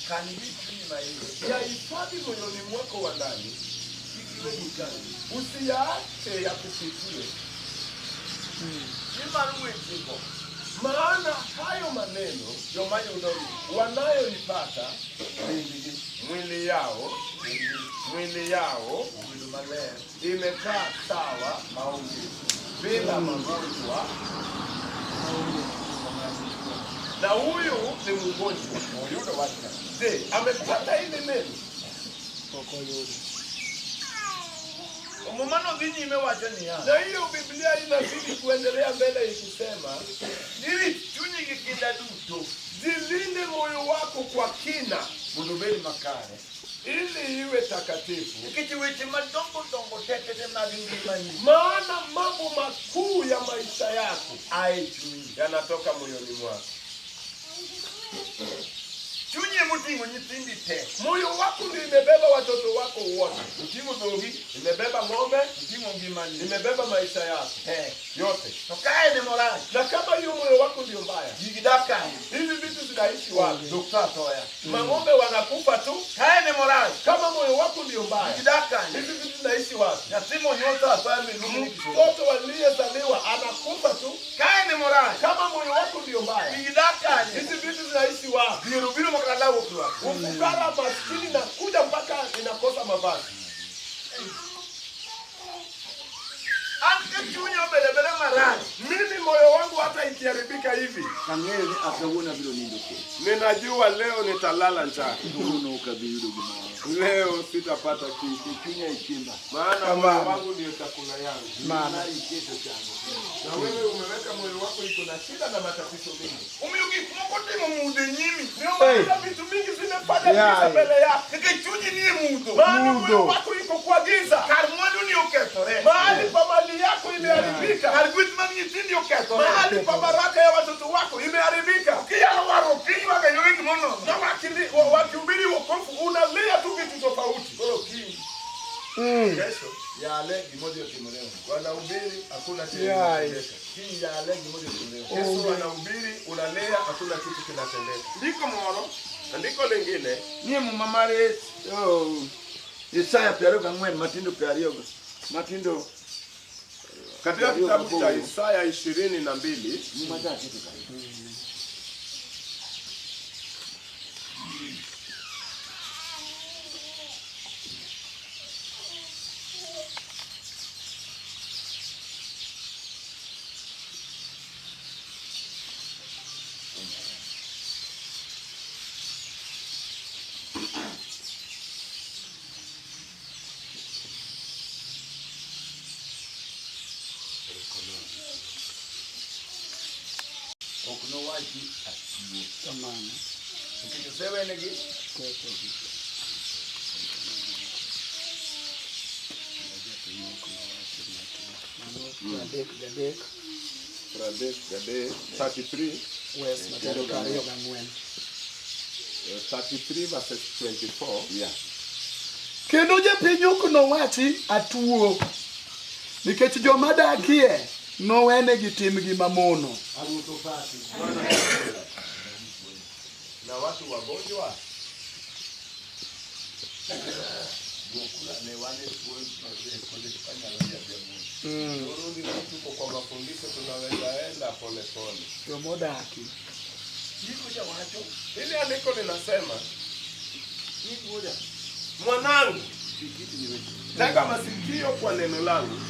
kan gi chunyi maiye, yahifadhi moyoni mwako wa ndani, kik iwe gikani. usiyaache yakupitie, Nimar wechego maana hayo maneno joma yudogi wanayoipata dendgi mwili yao obedo maler imekaa sawa maonge bila magonjwa, na huyu ni mgonjwa. Oyudo wachno. Je, amepata ile neno? Ok oyudo. Muma no dhi nyime wacho niya, Na hiyo Biblia inazidi kuendelea mbele ikisema, irit chunyi gi kinda duto jilinde moyo wako kwa kina, mondo obed makare. ili iwe takatifu, Nikech weche madongo dongo te te te mag ngimani maana mambo makuu ya maisha yako a e chunyi. yanatoka moyoni mwako. Chunyi emoting'o nyithindi te. Moyo wako ndio imebeba watoto wako wote, Oting'o dhogi, imebeba ng'ombe, oting'o ngimani imebeba maisha yako te. yote. To ka en emorach, Na kama hiyo moyo wako ndio mbaya, gigi dak kanye? hivi vitu zinaishi wapi? Dhok to athoya. Mang'ombe wanakufa tu. Ka en emorach, Kama moyo wako ndio mbaya, gigi dak kanye? hivi vitu zinaishi wapi? Nyathi monyuol to athoya miluongo ni kisomo. Mtoto aliyezaliwa anakufa tu. Ka en emorach, Kama moyo wako ndio mbaya, gigi dak kanye? hizi vitu zinaishi wapi? Dhier obiro makata law ok rwako. Ufukara, maskini na kuja mpaka inakosa mavazi. An ka chunya obedo abeda marach, Mimi moyo wangu hata ikiharibika hivi, ang'eyo ni kawuono abiro nindo kech. ninajua leo nitalala njaa, Kawuono ok abi yudo gimoro. leo sitapata kitu, Chunya e chiemba. maana moyo wangu ndio chakula yangu. Maana. Iketo chango. Na wewe umeweka moyo wako iko na shida na matatizo mengi, Omiyo gik moko timo mudho e nyimi. ndio maana vitu mingi zimefanya Yeah. giza mbele yako, Nikech chunyi ni e mudho. maana Mudho. moyo wako iko kwa giza, Kar mwanduni okethore. mahali pa mali yako imeharibika, Kar gweth mag nyithindi okethore. mahali pa baraka ya watoto wako imeharibika. Kiyalo warruok tiywago aywaga gimoro nono. Na wakihubiri wokovu unalia tu vitu tofauti. Koro kiny Kesho yale gima odhi otimore onge. Wanahubiri hakuna chenye Yai. kinatendeka. Kiny yale gima odhi otimore onge. Kesho wanahubiri, unalea, hakuna kitu kinatendeka. Ndiko moro Andiko lingine nie Muma mar oh, Isaya 24 matindo 20 matindo katika kitabu cha Isaya 22 Muma cha keto kae. Ok nowachi atuo. Kamano. Nikech osewenegi Kethogi. Mano 33 33 33 wes matindo 24. 33 verses 24. Yeah. Kendo japiny ok nowachi atuo, nikech joma dakie nowenegi timgi mamono. Na watu wagonjwa Dwokura ne wan e puonj maber kod kanyalo dhi adhiya mos. Turudi tuko kwa mafundisho, tunaweza enda polepole. Jomodaki. Ndiko cha wacho Hili andiko linasema, ni wuoda mwanangu, tikiti ni weche. tega masikio kwa neno langu,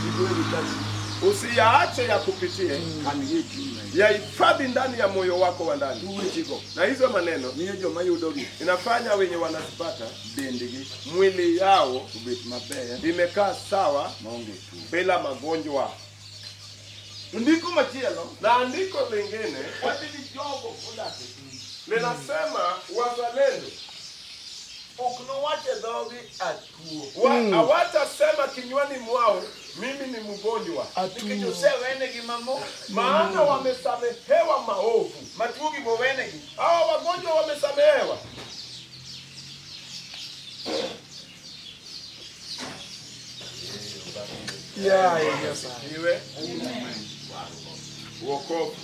Kik iwe gi usiyaache yakupitie, kan gi e chunyi. yahifadhi ndani ya moyo wako wa ndani. Wechego Na hizo maneno miyo joma yudogi inafanya wenye wanazipata dendgi mwili yao obet maber imekaa sawa maonge tuo. bila magonjwa. To ndiko machielo Na andiko lingine wacho ni jogo modak e piny linasema wazalendo ok nowach e dhogi atuo hawatasema kinywani mwao mimi ni mgonjwa, nikech Atuo. osewenegi mamo maana wamesamehewa maovu. matuogi bowenegi. Hawa wagonjwa wamesamehewa. Yaye Nyasaye. Iwe wokovu.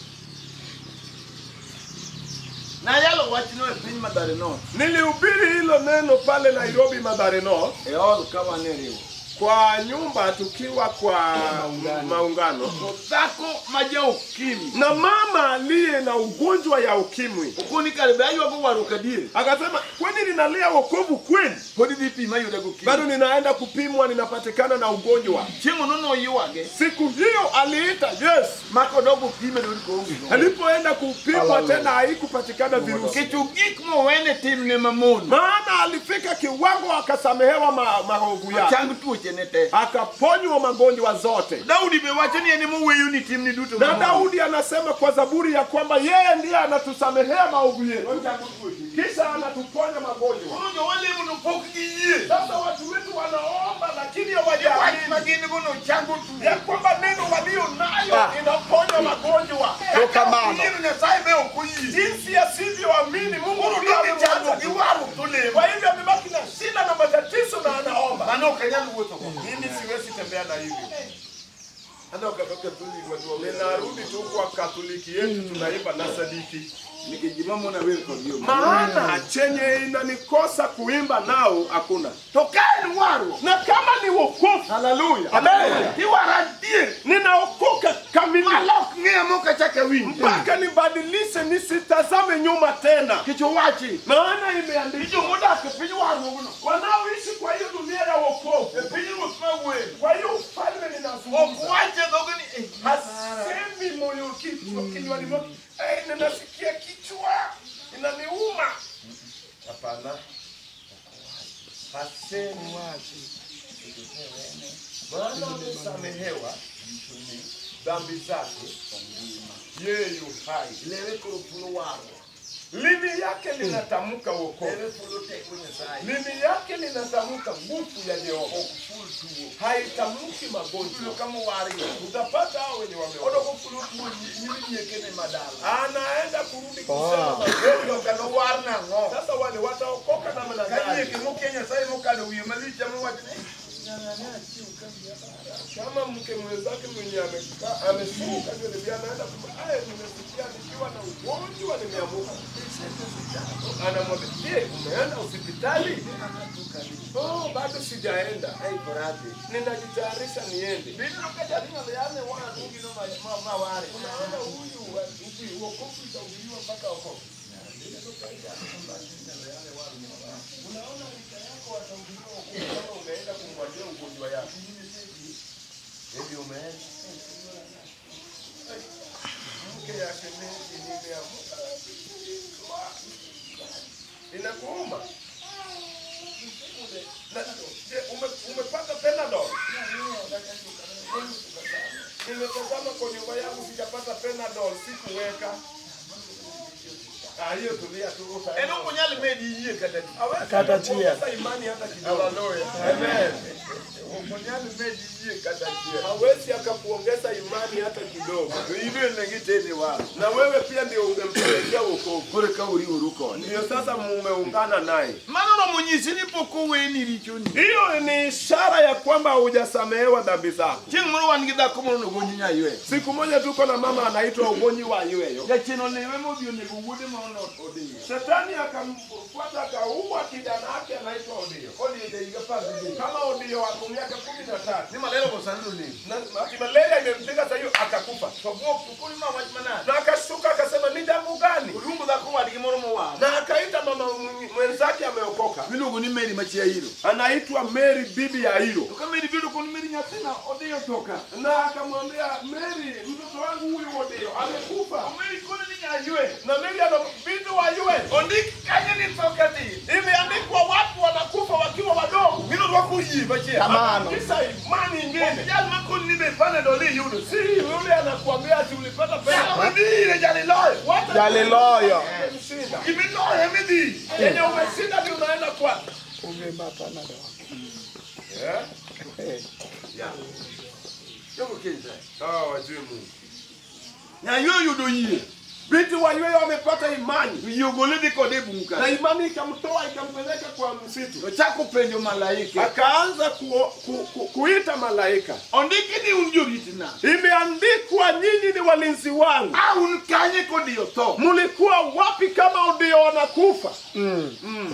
Nayalo wachno e piny Mathare North Nilihubiri hilo neno pale Nairobi Mathare North E hall ka wan e riwruok. kwa nyumba tukiwa kwa Maungano. maungano to dhako ma ja ukimwi na mama aliye na ugonjwa ya ukimwi okoni kare be aywago warruok adier akasema, kwani ninalia wokovu kweli? pod idhi pima yuda gokimwi. Bado ninaenda kupimwa, ninapatikana na ugonjwa. Chieng'ono noywage Siku hiyo aliita Yesu. makodogo pime noyud koonge go. Alipoenda kupimwa tena haikupatikana virusi, Nikech ogik mowene timne mamono maana alifika kiwango akasamehewa maovu yake, ochang tuochene te. akaponywa magonjwa zote. Daudi be wacho ni en emoweyoni timni duto Na mamono. Daudi anasema kwa Zaburi ya kwamba yeye ndiye anatusamehea maovu yetu, Ochango tuoche. kisha anatuponya magonjwa. Koro jowalemo to pok giyie Sasa watu wetu wanaomba, lakini ni wach hawajaamini ma gin go no chango tuo. ya kwamba neno walio nayo inaponya magonjwa. Erokamano. Yiero Nyasaye be ok oyie. Jinsi asivyoamini Mungu Koro pia dong' e amemwacha. chandruok gi warruok to lemo. Kwa hivyo amebaki na shida na matatizo na anaomba. Mano ok anyal wuotho go. Mimi siwezi tembea na hivyo. Adok adok Katholik watu wawili. Ninarudi tu kwa Katoliki yetu tunaimba na sadiki. Nikech gima mona wer kodgi onge. Maana chenye inanikosa kuimba nao hakuna. To ka en warruok, Na kama ni wokovu, haleluya, Amen. Tiwara adier Ninaokoka kamili malok ng'eya mok achak awinj. mpaka nibadilishe nisitazame nyuma tena, Nikech owachi maana ni imeandikwa jomodak e piny warruogno, wanaoishi kwa hiyo dunia ya wokovu, e piny ruoth mawuoyeno, kwa hiyo ufalme ok ninazungumza, wach e dhogi ni eh, hasemi moyo kichwa kinywani mwake, eh, ninasikia kichwa inaniuma. Hapana, hasemi, maana amesamehewa dhambi zake, yeye yu hai. Lewe koro thuolo warruok. Limi yake linatamka wokovu. Lewe fulo teko Nyasaye. Limi yake linatamka nguvu ya Jehova. Ok ful tuo. Haitamki Ibiro magonjwa. kama wargi. Utapata hao wenye wameokoka. Odoko fulo tuo nyiri nyiekene madala. Anaenda kurudi kusema magonjwa. Yudo ka nowar nang'o? Sasa wale wataokoka namna Ka gani? nyieke mokia Nyasaye mokado wiye malich ema wacho ni "Nyang'ane achiew ka wiya bara." Kama mke mwenzake mwenye amekaa amesuka nywele vyake anaenda kusema, "Aya, nimesikia nikiwa na ugonjwa nimeamuka." Anamwambia, "Je, umeenda hospitali?" Oh, bado sijaenda. Ai koradhi. Ninajitayarisha niende. Biro ka jathi ng'ato yane wadu gino ma ware. Unaona huyu huyu wokovu itahubiriwa mpaka wokovu. Unaona rika yako watahubiriwa wokovu kama umeenda kumwambia ugonjwa yako. Hivi umeenda? Mke ya shemeji nimeamuka. Inakuuma. Na, je, umepata Panadol? Nimetazama kwa nyumba yangu sijapata Panadol, sikuweka. Ah, hiyo tulia tu. En ok onyal medi yie kata Hawezi Kata chia. kuongeza imani hata kidogo. Hallelujah. Amen. Ok onyal medi yie kata achiel. Hawezi akakuongeza imani hata kidogo. To in bende gitene waro. Na wewe pia ndio ungempelekea wokovu. Koro ka uriworu kode. Ndio sasa mumeungana naye. Mano romo nyisi ni pok oweni richoni. Hiyo ni ishara ya kwamba hujasamehewa dhambi zako. Chieng' moro wan gi dhako moro nogonji nyaywe. Siku moja tuko na mama anaitwa Ugonyi wa Yweyo. Jachien olewe modhi onego wuode moro no odiyo. Shetani akamfuata akaua kijana wake anaitwa Odio. Odiyo ja higa 13. Kama Odio ako miaka 13 Ni malaria go sani onego. na ati malaria imempiga sasa hiyo akakufa. To bwok to koro ma wach manade. Na akashuka akasema ni jambo gani? Oluongo dhako wadgi moro mowar. Na akaita mama mwenzake ameokoka. Miluongo ni Mary ma chi Ahiro. Anaitwa Mary bibi ya Hiro. To ka Mary biro kon Mary nyathina odiyo toka. Na akamwambia Mary, mtoto wangu huyu Odio amekufa. Mary kone ni nyaywe. Na Mary ana binti wa Ywe. Ondik kanyo ni tho ka tin. Imeandikwa watu wanakufa wakiwa wadogo. Mino rwako yie machielo. Kamano. Kisa imani ingine. Jal makoni ni be Panadol iyudo. Si yule anakuambia ati ulipata pesa. Odire jaliloyo. Wacha Jaliloyo. umeshinda. Gimiloyo emidhi. Yenye umeshinda ndio unaenda kwa. Onge ma Panadol. Eh? Eh. Jogo kia Nyasaye. Hawa wajui Mungu. Nyaywe oyudo yie. Binti wa Yweyo amepata imani. To yie ogole dhi kode e bungu Na ka. imani ikamtoa ikampeleka kwa msitu. Ochako penjo malaike. Akaanza kuita malaika. Ondiki ni un joritna. Imeandikwa nyinyi ni walinzi wangu. A un kanye kodiyo tho. Mlikuwa wapi kama Odio wanakufa?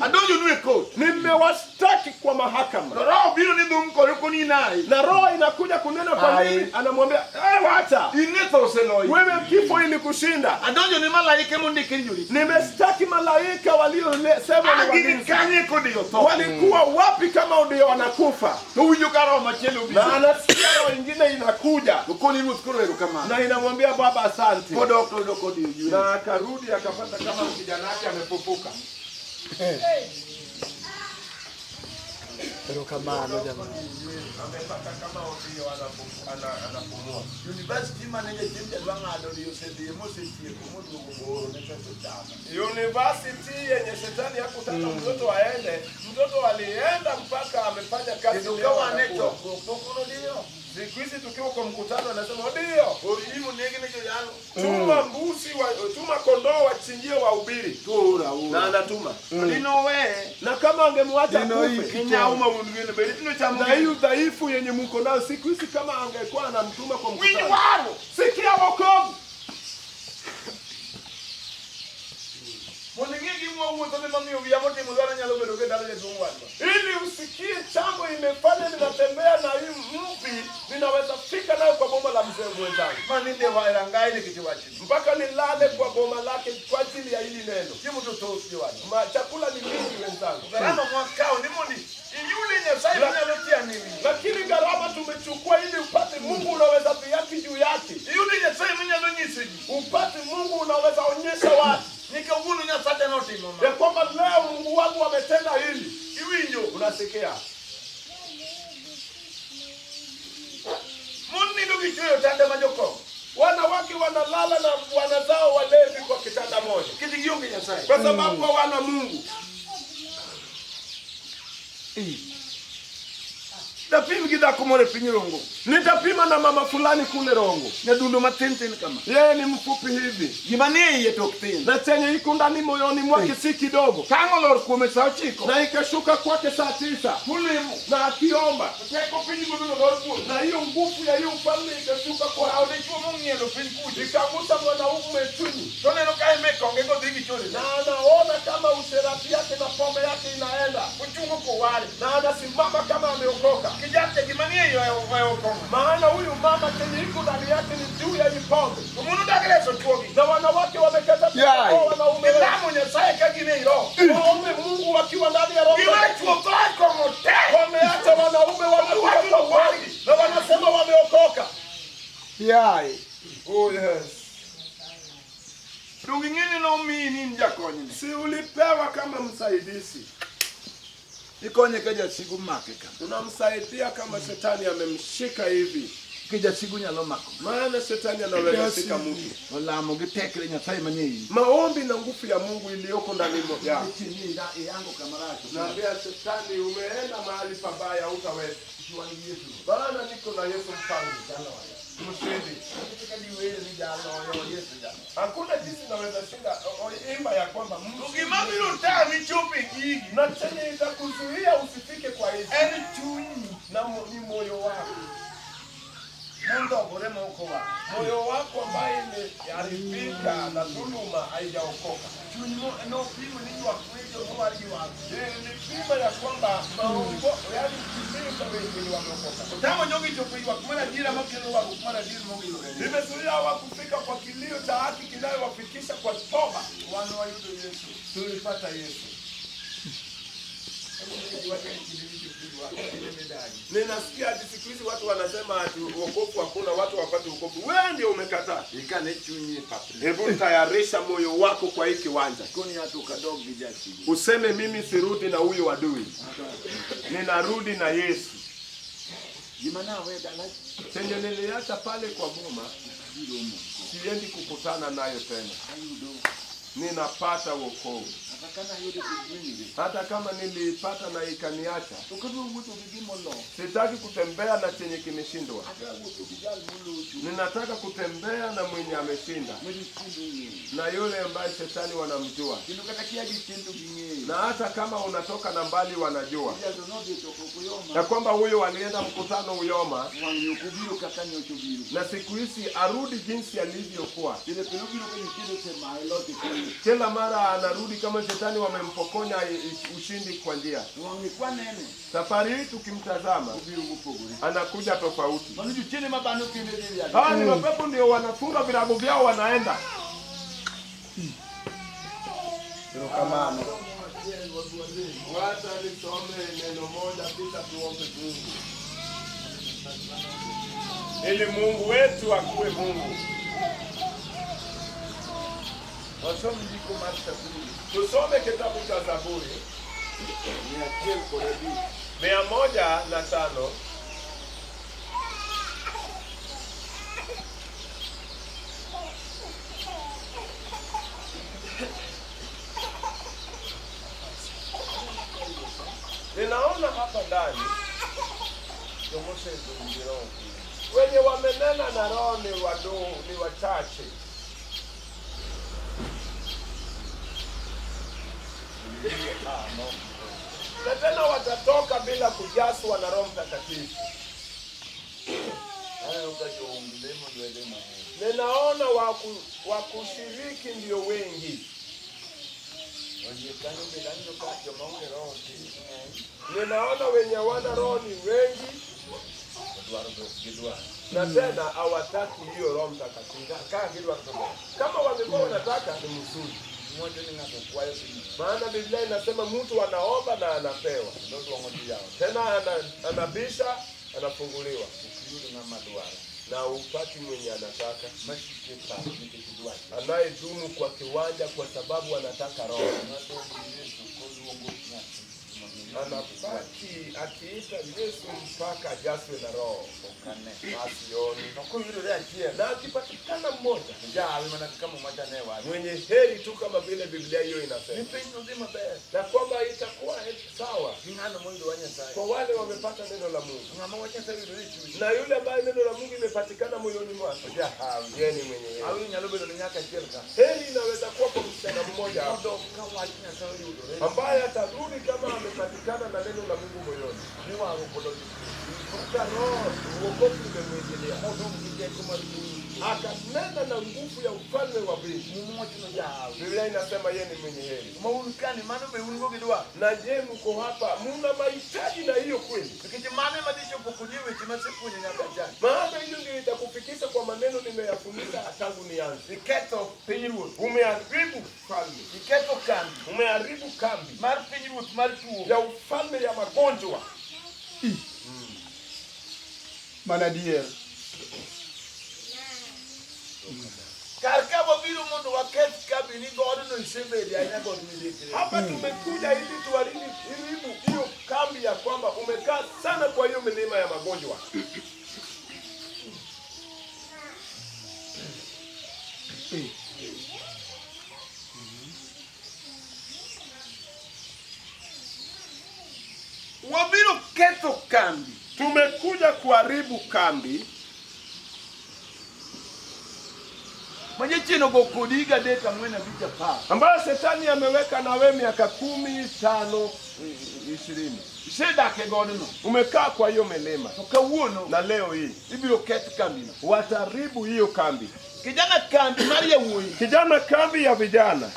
Adonjonu e kot. Nimewashtaki kwa To mahakama. roho biro ni dhum kode koni naye. Na roho inakuja kunena kwa Ai. mimi, anamwambia eh, wacha In ne tho oseloyi. wewe, kifo ilikushinda. Adonjo ni malaike mondiki ni joritna. Nimeshtaki malaika waliosema A ni gin walinzi. kanye kodiyo tho. Walikuwa wapi kama Odio wanakufa? To winjo ka roho machielo Na biro. anasikia roho ingine inakuja To koni ruoth koro erokamano. na inamwambia baba, asante. Kodok to oyudo kodiyo yweyo. Na akarudi akapata kama kijana wake amefufuka. Erokamano jamani. Amepata kama Odio anapumua. University mane jachien jadwa ng'ado ni osedhiye mosetieko moduogo booro ne pesa ochamo. University yenye shetani hakutaka mtoto aende, mtoto alienda mpaka amefanya kazi. Kendo leo ka wan e anakula. chokruok to kono odiyo. Siku hizi tukiwa kwa mkutano anasema ndio, Or imo negi ne joyalo. tuma mbuzi wa, tuma kondoo wachinjie wahubiri, To ora na ora. anatuma. Dinowe. Na kama angemwacha Dino kufe iki. Kinyau ma wuon gweno bende tino chamo. na hii udhaifu yenye mko nayo siku hizi, kama angekuwa anamtuma kwa Winj mkutano, waro. sikia wokovu. Mondo ing'e gima wawuotho ni mamiyo wiya motimo dhano nyalo bedo ka dala jaduong' wadwa. Ili usikie chambo imefanya ninatembea na hii mvi, ninaweza fika nayo kwa boma la mzee mwenzangu Ma ninde e rangai nikech wachni. mpaka nilale kwa boma lake kwa ajili ya hili neno. Chiemo to thoth jowadwa. Ma, chakula ni mingi wenzangu, Gharama mwakawo ni mondo iyude Nyasaye manyalo tiani wiyi. lakini gharama tumechukua ili upate Mungu unaweza viaki juu yake, Iyude Nyasaye manyalo nyiso ji. upate Mungu unaweza onyesha watu Ni kawuono Nyasacha notimo ma. ya kwamba leo Mungu wangu ametenda hili. Iwinjo. Unasikia? Mon nindo gi chweyo otanda ma jokong'o. Wanawake wanalala na bwana zao walevi kwa kitanda moja, Nikech gionge Nyasaye. kwa sababu hawana Mungu. Dapim gi dhako moro e piny Rongo. Nitapima na mama fulani kule Rongo, Nyadundo matin tin kama. yeye ni mfupi hivi Gima nie iye to ok tin. na chenye iko ndani moyoni mwake si kidogo, Ka ang' olor kuome sa 9. na ikashuka kwake saa 9 Molemo. na akiomba, Teko piny ruodhno lor kuome. Na hiyo nguvu ya hiyo ufalme ikashuka kwa Okawo dichuo mong'ielo piny kucha. ikagusa mwanaume chini, To oneno ka en be konge godhi gi chode. Na anaona kama usherati yake na pombe yake inaenda, Ochungo koware. Na anasimama kama ameokoka. Kijache gima nie iye oweyo kong'o. Maana huyu mama chenye iko ndani yake ni juu ya hii pombe, To mon odagi reso chuogi. Na wanawake wamekata Yai. kwa wanaume wao. Gilamo Nyasaye ka gin ei roho. Waombe Mungu wakiwa ndani ya Roho. Giwe chuo tho e kong'o te. Wameacha wanaume wanakuwa kwa wengi na wanasema wameokoka. Yai. Oh yes. Donge ing'e ni nomiyi ni in jakonyne. Si ulipewa kama msaidizi? Ikonye ka jasigu make ka. Tunamsaidia kama shetani amemshika hivi, Ki jasigu nyalo mako. maana shetani anaweza shika mtu. Olamo gi tekre Nyasaye manie iyi. Maombi na nguvu ya Mungu iliyoko ndani yao. Chini iyango kamarach. Naambia shetani, umeenda mahali pabaya, hutaweza. Maana niko na Yesu mfalme mshindi. Hakuna jinsi naweza shinda imba ya kwamba To mtu gima biro tami chopo e gigi na chenye itakuzuia usifike kwa hizi en chunyi na ni moyo wako, mondhogore ma ok owang'. Moyo wako ambaye imeharibika na dhuluma, haijaokoka. Chuny mo nopimo ni ywak wecho mowar ywak. Nilipima ya kwamba maombo, yaani kilio cha wengi wameokoka Otamo jogi chopo e ywak mar adiera makelo warruok mar adier mogilore. imezuia hawakufika kwa kilio cha haki kinayowafikisha kwa toba. Wan wayudo Yesu. Tulipata Yesu. Giwacho ni kinde ni chopo ywak kinde midagi. Ninasikia ati siku hizi watu wanasema ati wokovu hakuna, watu wapate wokovu. Wewe ndio umekataa. Ikane chunyi e papni. Hebu tayarisha moyo wako kwa hii kiwanja, Koni ato ok adog gi jasigu. Useme mimi sirudi na huyu adui, ninarudi na Yesu. Gima nawe dala Chenye niliacha pale kwa boma, biro mo. siendi kukutana nayo tena. Ayudo. Ninapata wokovu, Kata kana ayudo to hata kama niliipata na ikaniacha. To kadwa wuotho gi gimolo. Sitaki kutembea na chenye kimeshindwa. Adwa wuotho gi jal molocho. Ninataka kutembea na mwenye ameshinda, Ma jochiende ong'eyo. Na yule ambaye shetani wanamjua, Kendo kata kia gi chien to ging'eyo. Na hata kama unatoka na mbali wanajua Jal to nodhi e chokruok Uyoma. Ya kwamba huyu alienda mkutano Uyoma, Wang'ni ok obiro kaka nyocha obiro. Na siku hizi arudi jinsi alivyokuwa. Pile pile obiro ka jochiende osemaye loch e piny. Kila mara anarudi kama shetani wamempokonya ushindi kwa njia. To wang'ni kwanene. Safari hii tukimtazama, Obiro mopogore. Anakuja tofauti. Mano jochiende mabano kende dhi yalo. Hawa ni mapepo ndio wanafunga virago vyao wanaenda. Erokamano. Wacha nisome neno moja kisha tuombe Mungu, ili Mungu wetu akuwe Mungu. Wasom ndiko mar Zaburi. Tusome kitabu cha Zaburi 115. 105. Ninaona hapa ndani wenye wamenena na roho ni wadogo, ni wachache. Na tena watatoka bila kujaswa na Roho Mtakatifu. Ninaona wakushiriki ndio wengi. Ninaona wenye wana roho ni wengi, na tena hawataki hiyo Roho Mtakatifu. Kama wangekuwa wanataka ni mzuri. Maana Biblia inasema mtu anaomba na anapewa. Tena anabisha, anafunguliwa. Na upati mwenye anataka. Anayedumu kwa kiwanja kwa sababu anataka roho. Yesu mondo mi Anabaki akiita Yesu mpaka ajazwe na Roho. Ok ane. Asioni. To koyudore achiel, Na akipatikana mmoja, to jahawi mana kaka Muma cha ne wacho. mwenye heri tu kama vile Biblia hiyo Ni inasema, piny nodhi maber. na kwamba itakuwa sawa Gi ng'ano moyudo wach Nyasaye. kwa wale wamepata neno la Mungu, Ng'ama wach Nyasaye oyudore e chunye. na yule ambaye neno la Mungu imepatikana moyoni mwake, Ojahawi. yeye ni mwenye heri. Hawi nyalo bedo ne nyako achiel ka. Heri inaweza kuwa kwa msichana mmoja hapa Odok ka wach Nyasaye oyudore. ambaye atarudi kama amepatikana na neno la Mungu moyoni, Ni warruok odonjo mpaka roho uokovu imemwingilia, Modong' gi teko mar piny. akanena na nguvu ya ufalme wa mbingu. Muma wacho ni ojahawi. Biblia inasema yeye ni mwenye heri. Ma un kani mano be un go gi dwaro. Na je, mko hapa muna mahitaji na hiyo kweli? Nikech mano ema dhi chopo kodi e weche masepuonjo nyaka chakre. Maana hiyo ndio itakufikisha kwa maneno nimeyafundisha tangu nianze. Iketho pinyruoth. Umeharibu falme, Iketho kambi umeharibu kambi mar pinyruoth mar tuo. ya ufalme ya magonjwa. Mana adier. Kar ka wabiro mondo waketh kambi ni godno isebede ahinya god midekre. Hapa tumekuja ili tuharibu hiyo kambi ya kwamba umekaa sana kwa hiyo milima ya magonjwa. Wabiro ketho kambi Tumekuja kuharibu kambi ma jachien ogo kodi higa 3 4 5 10. ambayo shetani ameweka na wewe miaka 10, 5, 20. Isedak e godno. Umekaa kwa hiyo milima To kawuono na leo hii ibiro keth kambino. wataharibu hiyo kambi. Kijana kambi mar yawuoyi Kijana, kambi ya vijana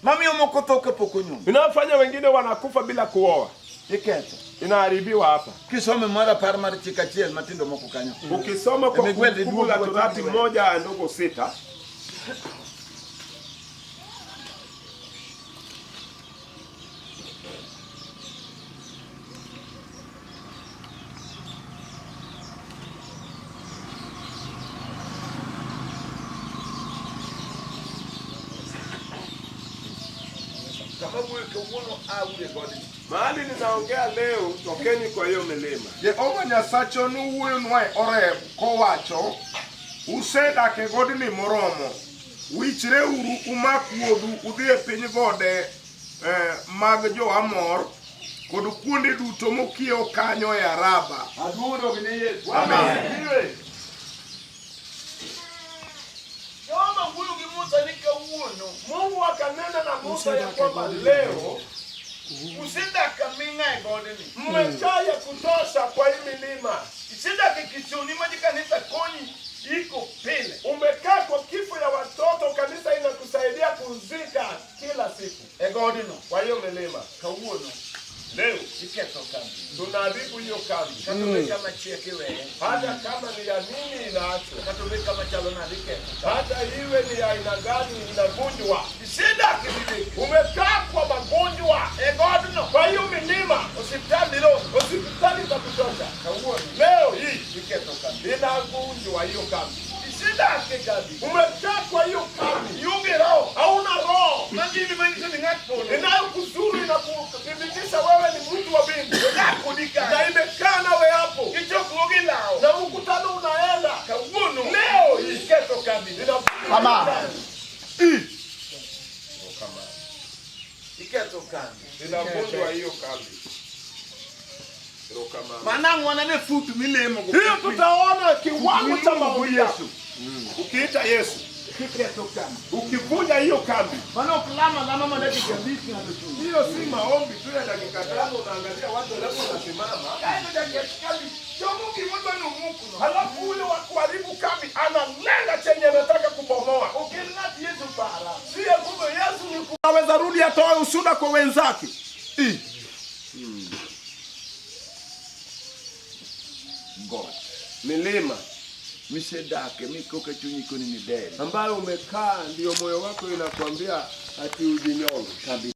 mamiyo moko tho kapok onyuomo inayofanya wengine wanakufa bila kuoa iketho. inaharibiwa hapa. Kisome mar apar mar chik achiel matindo moko kanyo. Ukisoma kwa Emegwel Kumbukumbu la duogo Torati watiwe. 1:6 Kama wuoyo kawuono auru e godni. mahali ninaongea leo, tokeni kwa hiyo milima. Jehova Nyasacha nowuoyonwa e Horeb kowacho, usedak e godni moromo. Wichreuru umak wuodhu udhi e piny gode mag jo-Amor kod kuonde duto mokiewo kanyo e Araba. Aduogo dog ne Yesu. Amen. Jehova wuoyo gi Musa ni kawuono Mungu akanena na Musa ya kwamba leo usedak aming'a e godni. mmekaa ya kutosha kwa hii milima. Isedak e kisoni ma kanisa konyi iko pile. Umekaa kwa kifo ya watoto, kanisa inakusaidia kuzika kila siku E godno kwa hiyo milima. kawuono Leo iketho kambi. tunaharibu hiyo kambi, Kata obed kama chiek iweye. hata kama ni ya nini inaachwa, Kata obed kama chalo nade iketho. hata iwe ni ya aina gani inavunjwa. Isedak e midekre. Umekaa kwa magonjwa E godno kwa hiyo milima, osiptal biro. hospitali za kutosha. Kawuono Leo hii iketho kambi. inavunjwa hiyo kambi. Isedak e kambi. Umekaa kwa hiyo kambi, Ionge roho. hauna roho Mangili manyiso ni ng'at polo. inayokuzuru inakuthibitisha wewe ni mtu wa mbingu, Odak kodi na kanyo. imekaa nawe hapo, Gichokruok gilawo. na mkutano unaenda. Kawuono Leo hii iketho kambi. inavunjwa Ama. kambi. Iketho kambi. Inavunjwa hiyo kambi. Erokamano. Mana ng'wana ne fut milemo go. Hiyo tutaona kiwango cha maombi yako. Yesu. Ukiita Yesu, Iketho kambi. ukivunja hiyo kambi, Mano ok lama lama mana dakika abich ng'ato chung'. hiyo si maombi tu ya dakika 5, unaangalia watu alafu unasimama. Kae to jaketh kambi chomo gima dwa nomukno. Halafu ule wa kuharibu kambi analenga chenye anataka kubomoa. Ok en ng'at Yesu para. Siye kumbe Yesu ni aweza rudi atoe ushuhuda kwa wenzake. God. Milima Misedake mikoka chunyi koni ni deri. ambayo umekaa ndio moyo wako inakwambia ati ujinyonge. Kambi